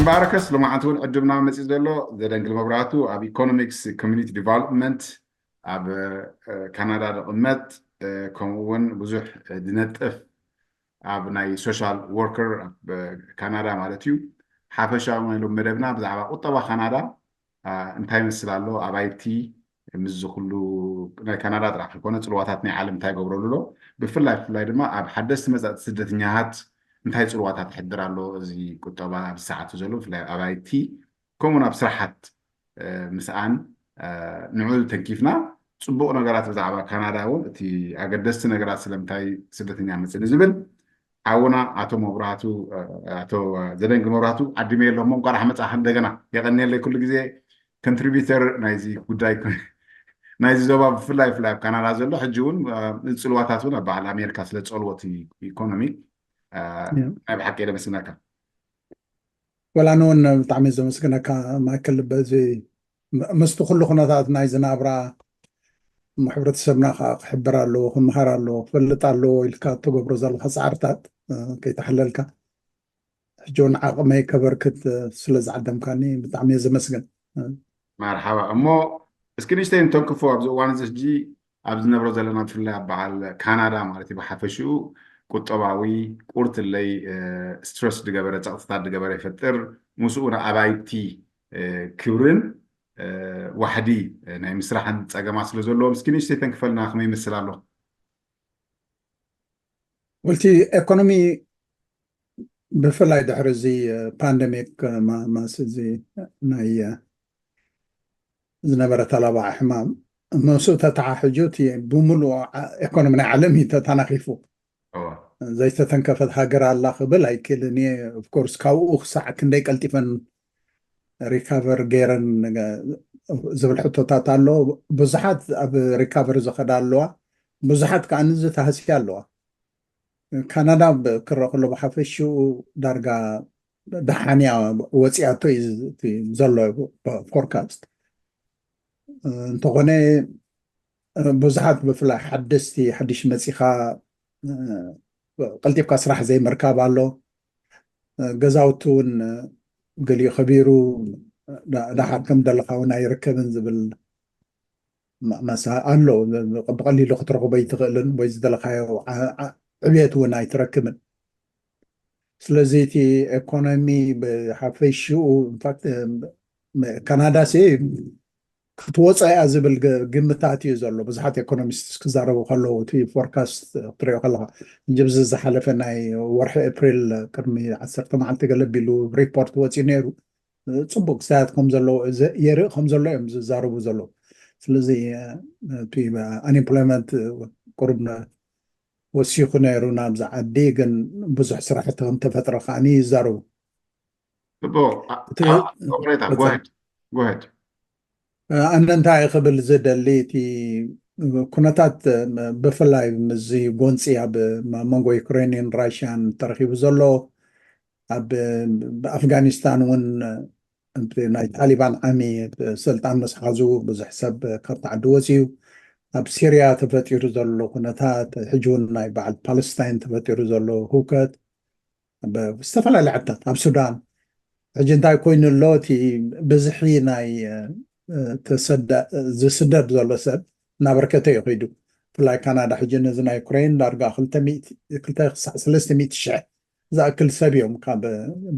ባረከስ፣ ሎማዓንቲ እውን ዕድምና መፂእ ዘሎ ዘደንግል መብራቱ ኣብ ኢኮኖሚክስ ኮሚኒቲ ዲቨሎፕመንት ኣብ ካናዳ ዝቕመጥ፣ ከምኡ እውን ብዙሕ ዝነጥፍ ኣብ ናይ ሶሻል ወርከር ኣብ ካናዳ ማለት እዩ። ሓፈሻዊ ናይ ሎም መደብና ብዛዕባ ቁጠባ ካናዳ እንታይ ይመስል ኣሎ ኣብ ኣይቲ፣ ምስዚ ኩሉ ናይ ካናዳ ጥራሕ ከይኮነ ፅልዋታት ናይ ዓለም እንታይ ይገብረሉ ኣሎ፣ ብፍላይ ብፍላይ ድማ ኣብ ሓደስቲ መፃእቲ ስደተኛታት እንታይ ፅልዋታት ይሕድር ኣሎ እዚ ቁጠባ ኣብ ሰዓቱ ዘሎ ብፍላይ ኣብ ኣይቲ፣ ከምኡውን ኣብ ስራሓት ምስኣን ንዑ ተንኪፍና፣ ፅቡቕ ነገራት ብዛዕባ ካናዳ እውን እቲ ኣገደስቲ ነገራት ስለምንታይ ስደተኛ መፅእ ንዝብል ሓውና ኣቶ መብራቱ ኣቶ ዘደንግ መብራቱ ዓዲመ የለሞ እንኳን መፅእኻ እንደገና የቐንየለይ ኩሉ ግዜ ኮንትሪቢተር ናይዚ ጉዳይ ናይዚ ዞባ ብፍላይ ብፍላይ ኣብ ካናዳ ዘሎ ሕጂ እውን ፅልዋታት እውን ኣብ በዓል ኣሜሪካ ስለ ዝፀልዎ እቲ ኢኮኖሚ ናይ ብሓቂ የመስግነካ። ወላ ንውን ብጣዕሚ ዘመስግነካ ማእከል በዚ ምስቲ ኩሉ ኩነታት ናይ ዝናብራ ሕብረተሰብና ከዓ ክሕበር ኣለዎ ክምሃር ኣለዎ ክፈልጥ ኣለዎ ኢልካ እትገብሮ ዘለካ ፃዕርታት ከይተሓለልካ ሕጂ እውን ዓቕመይ ከበርክት ስለ ዝዓደምካኒ ብጣዕሚ እየ ዘመስግን። መርሓባ። እሞ እስኪ ንእሽተይ እንተንክፎ ኣብዚ እዋን እዚ ሕጂ ኣብ ዝነብሮ ዘለና ብፍላይ ኣብ በዓል ካናዳ ማለት እዩ ብሓፈሽኡ ቁጠባዊ ቁርትለይ ስትረስ ዝገበረ ፀቕጥታት ዝገበረ ይፈጥር ምስኡ ንኣባይቲ ክብርን ዋሕዲ ናይ ምስራሕን ፀገማት ስለ ዘለዎም እስኪ ንእሽተይ ተንክፈልና ከመይ ይመስል ኣሎ? ወልቲ ኤኮኖሚ ብፍላይ ድሕሪ እዚ ፓንደሚክ ማስ እዚ ናይ ዝነበረ ተላባዕ ሕማም ምስኡ ተተሓሕጁ እቲ ብምሉእ ኤኮኖሚ ናይ ዓለም እዩ ተተናኺፉ። ዘይተተንከፈት ሃገር ኣላ ክብል ኣይክእልን እየ። ኦፍኮርስ ካብኡ ክሳዕ ክንደይ ቀልጢፈን ሪካቨር ገይረን ዝብል ሕቶታት ኣሎ። ብዙሓት ኣብ ሪካቨር ዝኸዳ ኣለዋ፣ ብዙሓት ከዓ ንዚ ተሃስያ ኣለዋ። ካናዳ ክረአ ከሎ ብሓፈሽኡ ዳርጋ ደሓንያ ወፂኣቶ እዩ ዘሎ ፎርካስት። እንተኾነ ብዙሓት ብፍላይ ሓደስቲ ሓድሽ መፂኻ ቀልጢፍካ ስራሕ ዘይምርካብ ኣሎ። ገዛውቲ እውን ገሊኡ ከቢሩ ደሓር ከም ደለካ እውን ኣይርከብን ዝብል መሳ ኣሎ። ብቐሊሉ ክትረኽቦ ኣይትኽእልን ወይ ዝደለካዮ ዕብየት እውን ኣይትረክብን። ስለዚ እቲ ኤኮኖሚ ብሓፈሽኡ ካናዳ ሲ ክትወፃ እያ ዝብል ግምታት እዩ ዘሎ። ብዙሓት ኤኮኖሚስት ክዛረቡ ከለዉ እቲ ፎርካስት ክትሪኦ ከለካ እንጂ ብዚ ዝሓለፈ ናይ ወርሒ ኤፕሪል ቅድሚ ዓሰርተ መዓልቲ ገለ ቢሉ ሪፖርት ወፂኡ ነይሩ። ፅቡቅ ክስታት ከም ዘለዎ የርኢ ከም ዘሎ እዮም ዝዛረቡ ዘለዉ። ስለዚ እቲ ኣንኤምፕሎይመንት ቁሩብ ወሲኹ ነይሩ ናብዚ ዓዲ ግን ብዙሕ ስራሕቲ ከም ተፈጥረ ከዓኒ ይዛረቡ። ኣነ እንታይ ክብል ዝደሊ እቲ ኩነታት ብፍላይ ምስዚ ጎንፂ ኣብ መንጎ ዩክሬንን ራሽያን ተረኪቡ ዘሎ ኣብ ኣፍጋኒስታን እውን ናይ ታሊባን ዓሚ ስልጣን ምስ ሓዙ ብዙሕ ሰብ ካብቲ ዓዲ ወፂኡ። ኣብ ሲርያ ተፈጢሩ ዘሎ ኩነታት ሕጂ እውን ናይ በዓል ፓለስታይን ተፈጢሩ ዘሎ ህውከት ዝተፈላለዩ ዓድታት ኣብ ሱዳን ሕጂ እንታይ ኮይኑ ኣሎ እቲ ብዝሒ ናይ ዝስደድ ዘሎ ሰብ እናበርከተ እዩ ከይዱ። ብፍላይ ካናዳ ሕጂ ነዚ ናይ ዩክሬን ዳርጋ ክልተ ክሳዕ ሰለስተ ሚእቲ ሽሕ ዝኣክል ሰብ እዮም ካብ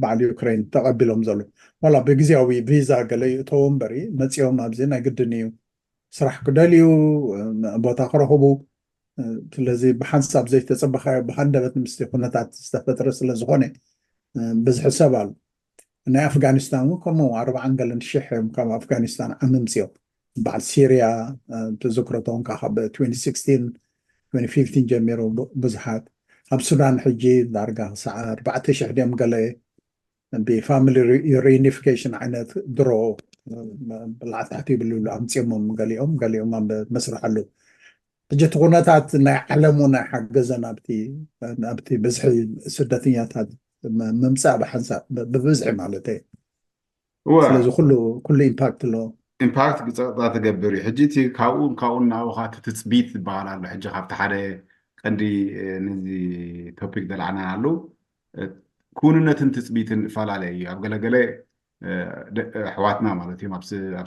በዓል ዩክሬን ተቐቢሎም ዘሎ። ዋላ ብግዜያዊ ቪዛ ገለ ይእተዉ እምበሪ መፂኦም ኣብዚ ናይ ግድን እዩ ስራሕ ክደልዩ ቦታ ክረኽቡ። ስለዚ ብሓንሳብ ዘይተፀበኻዮ ብሃንደበት ምስቲ ኩነታት ዝተፈጥረ ስለዝኾነ ብዝሒ ሰብ ኣሎ። ናይ ኣፍጋኒስታን እውን ከምኡ ኣርባዓን ገለን ሽሕ እዮም ካብ ኣፍጋኒስታን ዓምምፅኦም። በዓል ሲርያ ትዝክረቶም ካብ ፊፍቲን ጀሚሩ ብዙሓት ኣብ ሱዳን ሕጂ ዳርጋ ክሳዕ ኣርባዕተ ሽሕ ድዮም ገለ ብፋሚሊ ሪዩኒፊኬሽን ዓይነት ድሮ ብላዕታሕቲ ይብልሉ ኣምፅሞም ገሊኦም ገሊኦም ኣብ መስርሕ ኣለዉ። ሕጂ እቲ ኩነታት ናይ ዓለም እውን ኣይሓገዘን ኣብቲ ብዝሒ ስደተኛታት ምምፃእ ብሓንሳብ ብብዝሒ ማለት እዩ። ስለዚ ኩሉ ኩሉ ኢምፓክት ኣለዎ። ኢምፓክት ብፀጥታ ትገብር እዩ። ሕጂ እቲ ካብኡ ካብኡ እናብኻ እቲ ትፅቢት ዝበሃል ኣሎ። ሕጂ ካብቲ ሓደ ቀንዲ ነዚ ቶፒክ ዘልዓና ኣሉ ክውንነትን ትፅቢትን እፈላለየ እዩ። ኣብ ገለገለ ኣሕዋትና ማለት እዮም ኣብ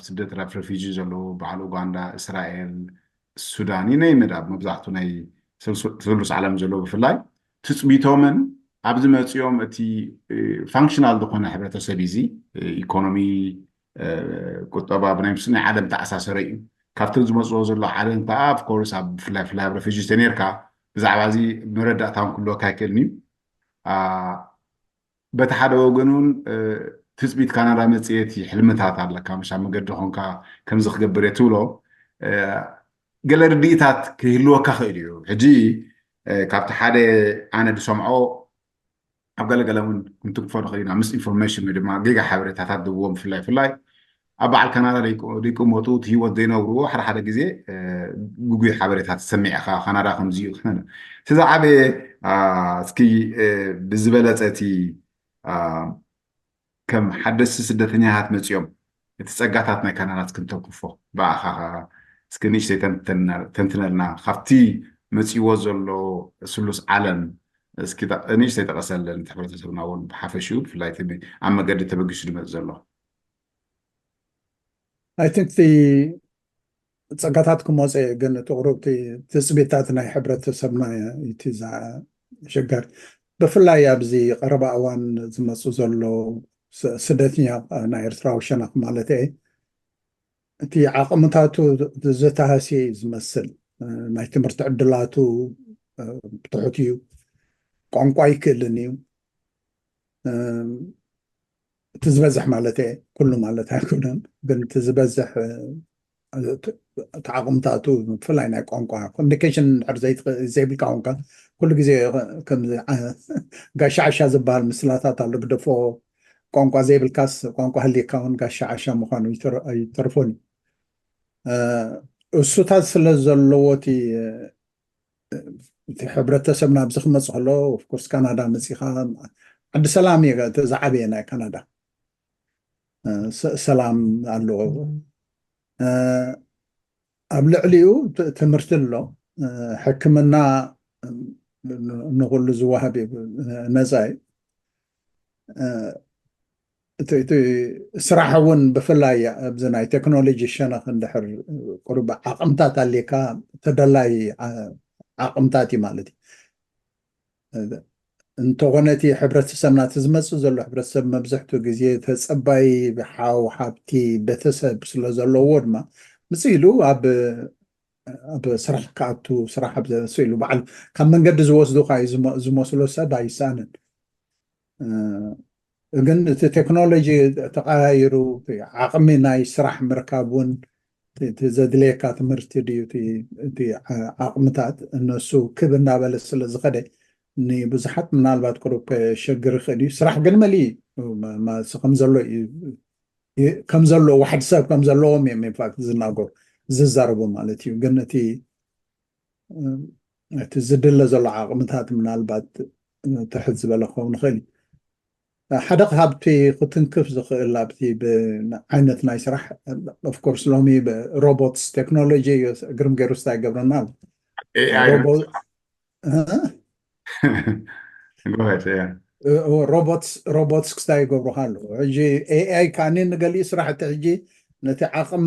ስደት ኣብ ሬፊጂ ዘለዉ በዓል ኡጋንዳ፣ እስራኤል፣ ሱዳን ይነይምዳብ መብዛሕቱ ናይ ስሉስ ዓለም ዘለዉ ብፍላይ ትፅቢቶምን ኣብዚ መፅኦም እቲ ፋንክሽናል ዝኾነ ሕብረተሰብ እዚ ኢኮኖሚ፣ ቁጠባ ብናይ ምስ ናይ ዓለም ተኣሳሰረ እዩ። ካብቶም ዝመፅዎ ዘሎ ዓለም ከዓ ኦፍኮርስ ኣብ ብፍላይ ብፍላይ ኣብ ሬፊጂ ተነርካ ብዛዕባ እዚ መረዳእታ እውን ክህልወካ ኣይክእልን እዩ። በቲ ሓደ ወገን እውን ትፅቢት ካናዳ መፅኤቲ ሕልምታት ኣለካ፣ ምሽ ኣብ መገዲ ኾንካ ከምዚ ክገብር እየ ትብሎ ገለ ርድኢታት ክህልወካ ክእል እዩ። ሕጂ ካብቲ ሓደ ኣነ ዝሰምዖ ኣብ ገለገለ እውን ክንትንክፎ ንኽእል ኢና፣ ምስ ኢንፎርሜሽን ወይ ድማ ጌጋ ሓበሬታታት ድብዎም ብፍላይ ብፍላይ ኣብ በዓል ካናዳ ደይቅመጡ እቲ ህይወት ዘይነብርዎ ሓደ ሓደ ግዜ ግጉይ ሓበሬታት ትሰሚዕ ኢኻ። ካናዳ ከምዚ እዩ። እቲ ዝዓበየ እስኪ ብዝበለፀ እቲ ከም ሓደስቲ ስደተኛታት መፂኦም እቲ ፀጋታት ናይ ካናዳ እስክንተንክፎ ብኣኻ እስኪ ንእሽተይ ተንትነልና ካብቲ መፂዎ ዘሎ ስሉስ ዓለም እስኪ ንእሽተይ ጠቐሰለን እቲ ሕብረተሰብና እውን ብሓፈሽኡ ብፍላይ ኣብ መገዲ ተበጊሱ ዝመፅ ዘሎ። I think ጸጋታት ክመፀ ግን እቲ ቁሩብ ትፅቢታት ናይ ሕብረተሰብና እቲ ዘሸጋሪ ብፍላይ ኣብዚ ቀረባ እዋን ዝመፁ ዘሎ ስደተኛ ናይ ኤርትራዊ ሸነኽ ማለት እቲ ዓቕምታቱ ዝተሃስየ እዩ ዝመስል። ናይ ትምህርቲ ዕድላቱ ብትሑት እዩ። ቋንቋ ኣይክእልን እዩ። እቲ ዝበዝሕ ማለት እየ፣ ኩሉ ማለት ኣይኮነን፣ ግን እቲ ዝበዝሕ እቲ ዓቕምታቱ ብፍላይ ናይ ቋንቋ ኮሚኒኬሽን እንድሕር ዘይብልካ ኮንካ ኩሉ ግዜ ከምዚ ጋሻ ዓሻ ዝበሃል ምስላታት ኣሎ። ግደፎ ቋንቋ ዘይብልካስ ቋንቋ ህልየካ እውን ጋሻ ዓሻ ምዃኑ ኣይተርፎን እዩ። እሱታት ስለ ዘለዎ እቲ እቲ ሕብረተሰብና ኣብዚ ክመፅእ ከሎ ኦፍኮርስ ካናዳ መፂኻ ዓዲ ሰላም እዩ እቲ ዝዓበየ ናይ ካናዳ ሰላም ኣለዎ። ኣብ ልዕሊኡ ትምህርቲ ኣሎ፣ ሕክምና ንኩሉ ዝወሃብ እዩ፣ ነፃ እዩ። እቲ ስራሕ እውን ብፍላይ ኣብዚ ናይ ቴክኖሎጂ ሸነኽ እንድሕር ቁሩብ ዓቕምታት ኣልካ ተደላይ ዓቕምታት እዩ ማለት እዩ። እንተኾነ እቲ ሕብረተሰብና እቲ ዝመፅእ ዘሎ ሕብረተሰብ መብዝሕትኡ ግዜ ተፀባይ ሓው ሓብቲ ቤተሰብ ስለ ዘለዎ ድማ ምፅ ኢሉ ኣብ ኣብ ስራሕ ክኣቱ ስራሕ ኣብ ዘስኢሉ በዓል ካብ መንገዲ ዝወስዱካ እዩ ዝመስሎ ሰብ ኣይሰኣንን። ግን እቲ ቴክኖሎጂ ተቀያይሩ ዓቕሚ ናይ ስራሕ ምርካብ እውን እቲ ዘድልየካ ትምህርቲ ድዩ እቲ ዓቕምታት እነሱ ክብ እናበለ ስለ ዝኸደ ንብዙሓት ምናልባት ቅሩብ ከሸግር ይኽእል እዩ። ስራሕ ግን መሊ ከምዘሎ እዩ ከም ዘለዎ ዋሕድ ሰብ ከም ዘለዎም እዮም ኢንፋክት ዝናገሩ ዝዛረቡ ማለት እዩ። ግን እቲ እቲ ዝድለ ዘሎ ዓቕምታት ምናልባት ትሕት ዝበለ ክኸውን ይኽእል እዩ። ሓደ ካብቲ ክትንክፍ ዝኽእል ኣብቲ ዓይነት ናይ ስራሕ ኦፍኮርስ ሎሚ ሮቦትስ ቴክኖሎጂ ግርም ገይሩ ስታ ይገብረና ኣሎ። ሮቦትስ ክስታ ይገብሩካ ኣለዉ። ሕጂ ኤኣይ ካኒ ንገሊኡ ስራሕቲ ሕጂ ነቲ ዓቕሚ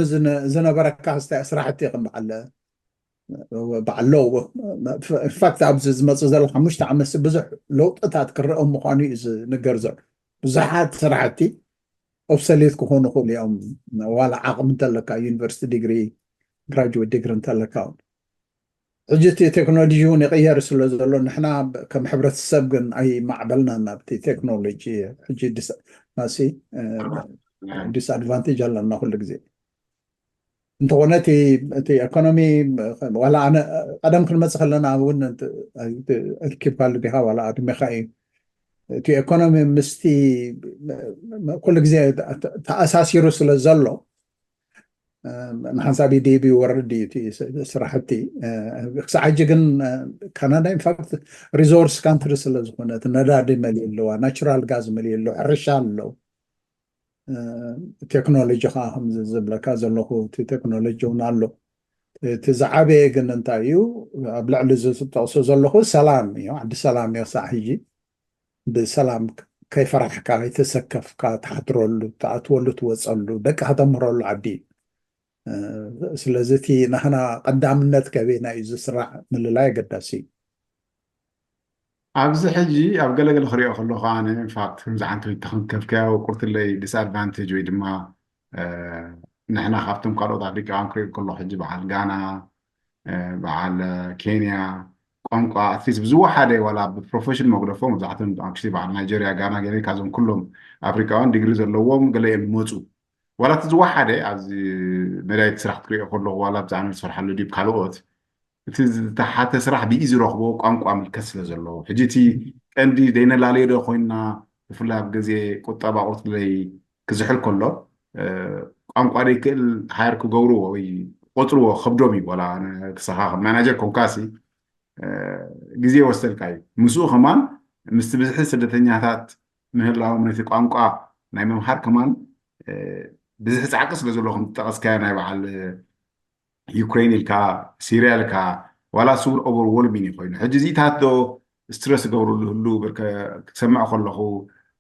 ዝነበረካ ስራሕቲ ከም በዓል በዓል ለው ኢንፋክት ኣብዚ ዝመፅእ ዘሎ ሓሙሽተ ዓመት ብዙሕ ለውጥታት ክረአ ምዃኑ እዩ ዝንገር ዘሎ። ብዙሓት ስራሕቲ ኦብሰሌት ክኾኑ ይኽእሉ እዮም። ዋላ ዓቕሚ እንተለካ ዩኒቨርሲቲ ዲግሪ ግራጅዌት ዲግሪ እንተለካ እውን ሕጂ እቲ ቴክኖሎጂ እውን ይቕየር ስለ ዘሎ ንሕና ከም ሕብረተሰብ ግን ኣይማዕበልናን ኣብቲ ቴክኖሎጂ። ሕጂ ማሲ ዲስኣድቫንቴጅ ኣለና ኩሉ ግዜ። እንተኾነ እቲ ኢኮኖሚ ዋላ ኣነ ቀደም ክንመፅእ ከለና እውን ኪፓል ዲኻ ዋላ ኣድሜኻ እዩ እቲ ኢኮኖሚ ምስቲ ኩሉ ግዜ ተኣሳሲሩ ስለ ዘሎ ንሓንሳብ ዲቢ ወርድ እዩ እቲ ስራሕቲ። ክሳዕ ሕጂ ግን ካናዳ ኢንፋክት ሪሶርስ ካንትሪ ስለ ዝኾነት ነዳዲ መሊኡ ኣለዋ፣ ናቹራል ጋዝ መሊኡ ኣሎ፣ ሕርሻ ኣሎ። ቴክኖሎጂ ከዓ ከምዚ ዝብለካ ዘለኹ እቲ ቴክኖሎጂ እውን ኣሎ። እቲ ዝዓበየ ግን እንታይ እዩ ኣብ ልዕሊ ዝጠቕሶ ዘለኹ ሰላም እዩ። ዓዲ ሰላም እዩ ክሳዕ ሕጂ ብሰላም ከይፈራሕካ፣ ከይተሰከፍካ ትሓድረሉ፣ ትኣትወሉ፣ ትወፀሉ፣ ደቅኻ ተምህረሉ ዓዲ እዩ። እ፣ ስለዚ እቲ ናህና ቀዳምነት ከበይና እዩ ዝስራዕ ምልላይ ኣገዳሲ እዩ። ኣብዚ ሕጂ ኣብ ገለገለ ክሪኦ ከለኹ ኣነ ኢንፋክት ከምዚ ዓንተ ተኽንከፍከያ ወቁርትለይ ዲስኣድቫንቴጅ ወይ ድማ እ፣ ንሕና ካብቶም ካልኦት ኣፍሪቃውያን ክሪኦ ከለኹ ሕጂ በዓል ጋና እ፣ በዓል ኬንያ ቋንቋ ኣትሊስት ብዝወሓደ ዋላ ብፕሮፌሽን መጉደፎ መብዛሕትኦም ኣክቹሊ በዓል ናይጀርያ ጋና ገለ ካብዞም ኩሎም ኣፍሪቃውያን ዲግሪ ዘለዎም ገለ እዮም ዝመፁ ዋላ እቲ ዝወሓደ ኣብዚ መዳይት ስራሕ ክትሪኦ ከለኹ ዋላ ብዛዕባ ዝሰርሓሉ ድዩ ካልኦት እቲ ዝተሓተ ስራሕ ብኢ ዝረኽቦ ቋንቋ ምልከት ስለ ዘለዎ ሕጂ እቲ ቀንዲ ደይነላለዮ ዶ ኮይንና ብፍላይ ኣብ ግዜ ቁጠባ ቁርትለይ ክዝሕል ከሎ እ፣ ቋንቋ ደይክእል ሃየር ክገብርዎ ወይ ቆፅርዎ ከብዶም እዩ ዋላ ክሰኻ ከም ማናጀር ኮንካሲ እ፣ ግዜ ወሰድካ እዩ ምስኡ ከማን ምስቲ ብዝሒ ስደተኛታት ምህላዎም ነቲ ቋንቋ ናይ ምምሃር ከማን እ፣ ብዝሒ ፃዕቂ ስለ ዘለዎ ከም ዝጠቐስካዮ ናይ በዓል ዩክሬን ኢልካ ሲርያ ኢልካ ዋላ ስውር ኦቨርወልሚን ኮይኑ ሕጂ እዚታት ዶ ስትረስ ገብሩ ዝህሉ ብርከ ክትሰምዕ ከለኹ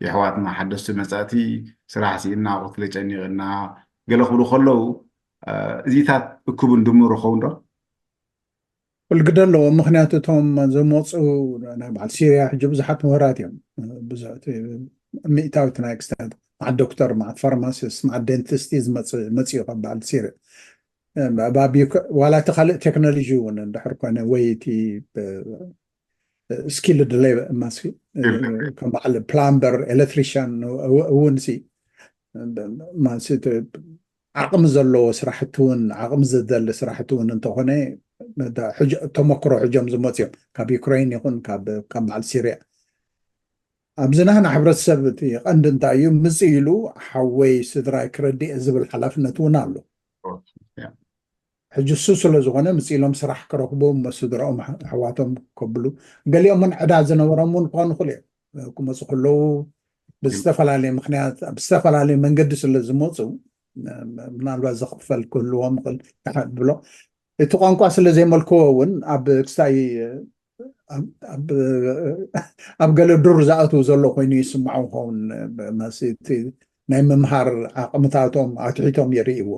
የሕዋትና ሓደስቲ መጻእቲ ስራሕ ስኢና ቁትለ ጨኒቕና ገለ ክብሉ ከለዉ እ፣ እዚታት እኩብን ድምሩ ኸውን ዶ ክልግደ ኣለዎ። ምክንያቱ እቶም ዝመፁ ናይ በዓል ሲርያ ሕጂ ብዙሓት ምሁራት እዮም። ብዙ- እቲ ሚእታዊት ናይ ክስታት መዓት ዶክተር፣ መዓት ፋርማሲስት፣ መዓት ዴንቲስት እዩ ዝመፅ መፅኡ ካብ በዓል ሲርያ። ኣብ ዩክ- ዋላ እቲ ካልእ ቴክኖሎጂ እውን እንድሕር ኮነ ወይ እቲ ስኪል ድሌ ማሲ ከም በዓል ፕላምበር ኤሌክትሪሽን እውን ሲ ማሲ እቲ ዓቕሚ ዘለዎ ስራሕቲ እውን ዓቕሚ ዘደሊ ስራሕቲ እውን እንተኾነ ነዳ ሕጂ- ተመክሮ ሕጆም ዝመፅኦም ካብ ዩክሬን ይኹን ካብ ካብ በዓል ሲርያ ኣብዚ ናህና ሕብረተሰብ እቲ ቀንዲ እንታይ እዩ ምፅ ኢሉ ሓወይ ስድራይ ክረድእ ዝብል ሓላፍነት እውን ኣሎ ሕጂ እሱ ስለ ዝኾነ ምፅ ኢሎም ስራሕ ክረኽቡ እሞ ስድራኦም ኣሕዋቶም ከብሉ ገሊኦም እውን ዕዳ ዝነበሮም እውን ክኾኑ ይኽእሉ እዮም ክመፁ ከለዉ ብዝተፈላለየ ምክንያት ብዝተፈላለየ መንገዲ ስለ ዝመፁ ምናልባት ዝኽፈል ክህልዎም ይኽእል ብሎ እቲ ቋንቋ ስለ ዘይመልክዎ እውን ኣብ ክስታይ ኣብ ገለ ዱር ዝኣትዉ ዘሎ ኮይኑ ይስምዖም ክኸውን ናይ ምምሃር ዓቕምታቶም ኣትሒቶም ይርእይዎ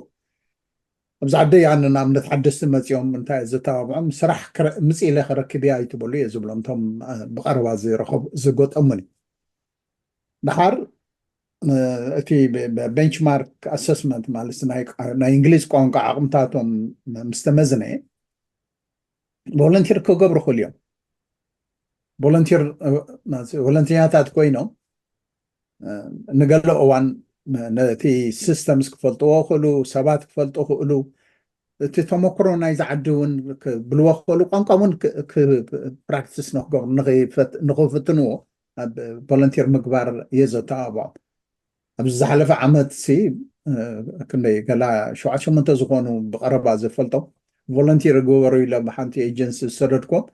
ኣብዚ ዓዲ ያን ንኣብነት ሓደስቲ መፂኦም እንታይ ዘተባብዖም ስራሕ ምፅ ኢለ ክረክብ እያ ኣይትበሉ እየ ዝብሎም እቶም ብቀረባ ዝረኸቡ ዝገጠሙኒ ድሓር እቲ ቤንችማርክ ኣሰስመንት ማለት ናይ እንግሊዝ ቋንቋ ዓቕምታቶም ምስ ተመዝነ ቮለንቲር ክገብሩ ክእሉ እዮም ቮለንቲር ቮለንቲኛታት ኮይኖም ንገለ እዋን ነቲ ሲስተምስ ክፈልጥዎ ክእሉ ሰባት ክፈልጡ ክእሉ እቲ ተመክሮ ናይ ዝዓዲ እውን ክብልዎ ክእሉ ቋንቋ እውን ፕራክቲስ ንክገብሩ ንክፍትንዎ ኣብ ቮለንቲር ምግባር እየ ዘተባብዖም ኣብዚ ዝሓለፈ ዓመት ሲ ክንደይ ገላ ሸውዓት ሸሞንተ ዝኾኑ ብቀረባ ዝፈልጦም ቮለንቲር ግበሩ ኢለ ብሓንቲ ኤጀንሲ ዝሰደድኩም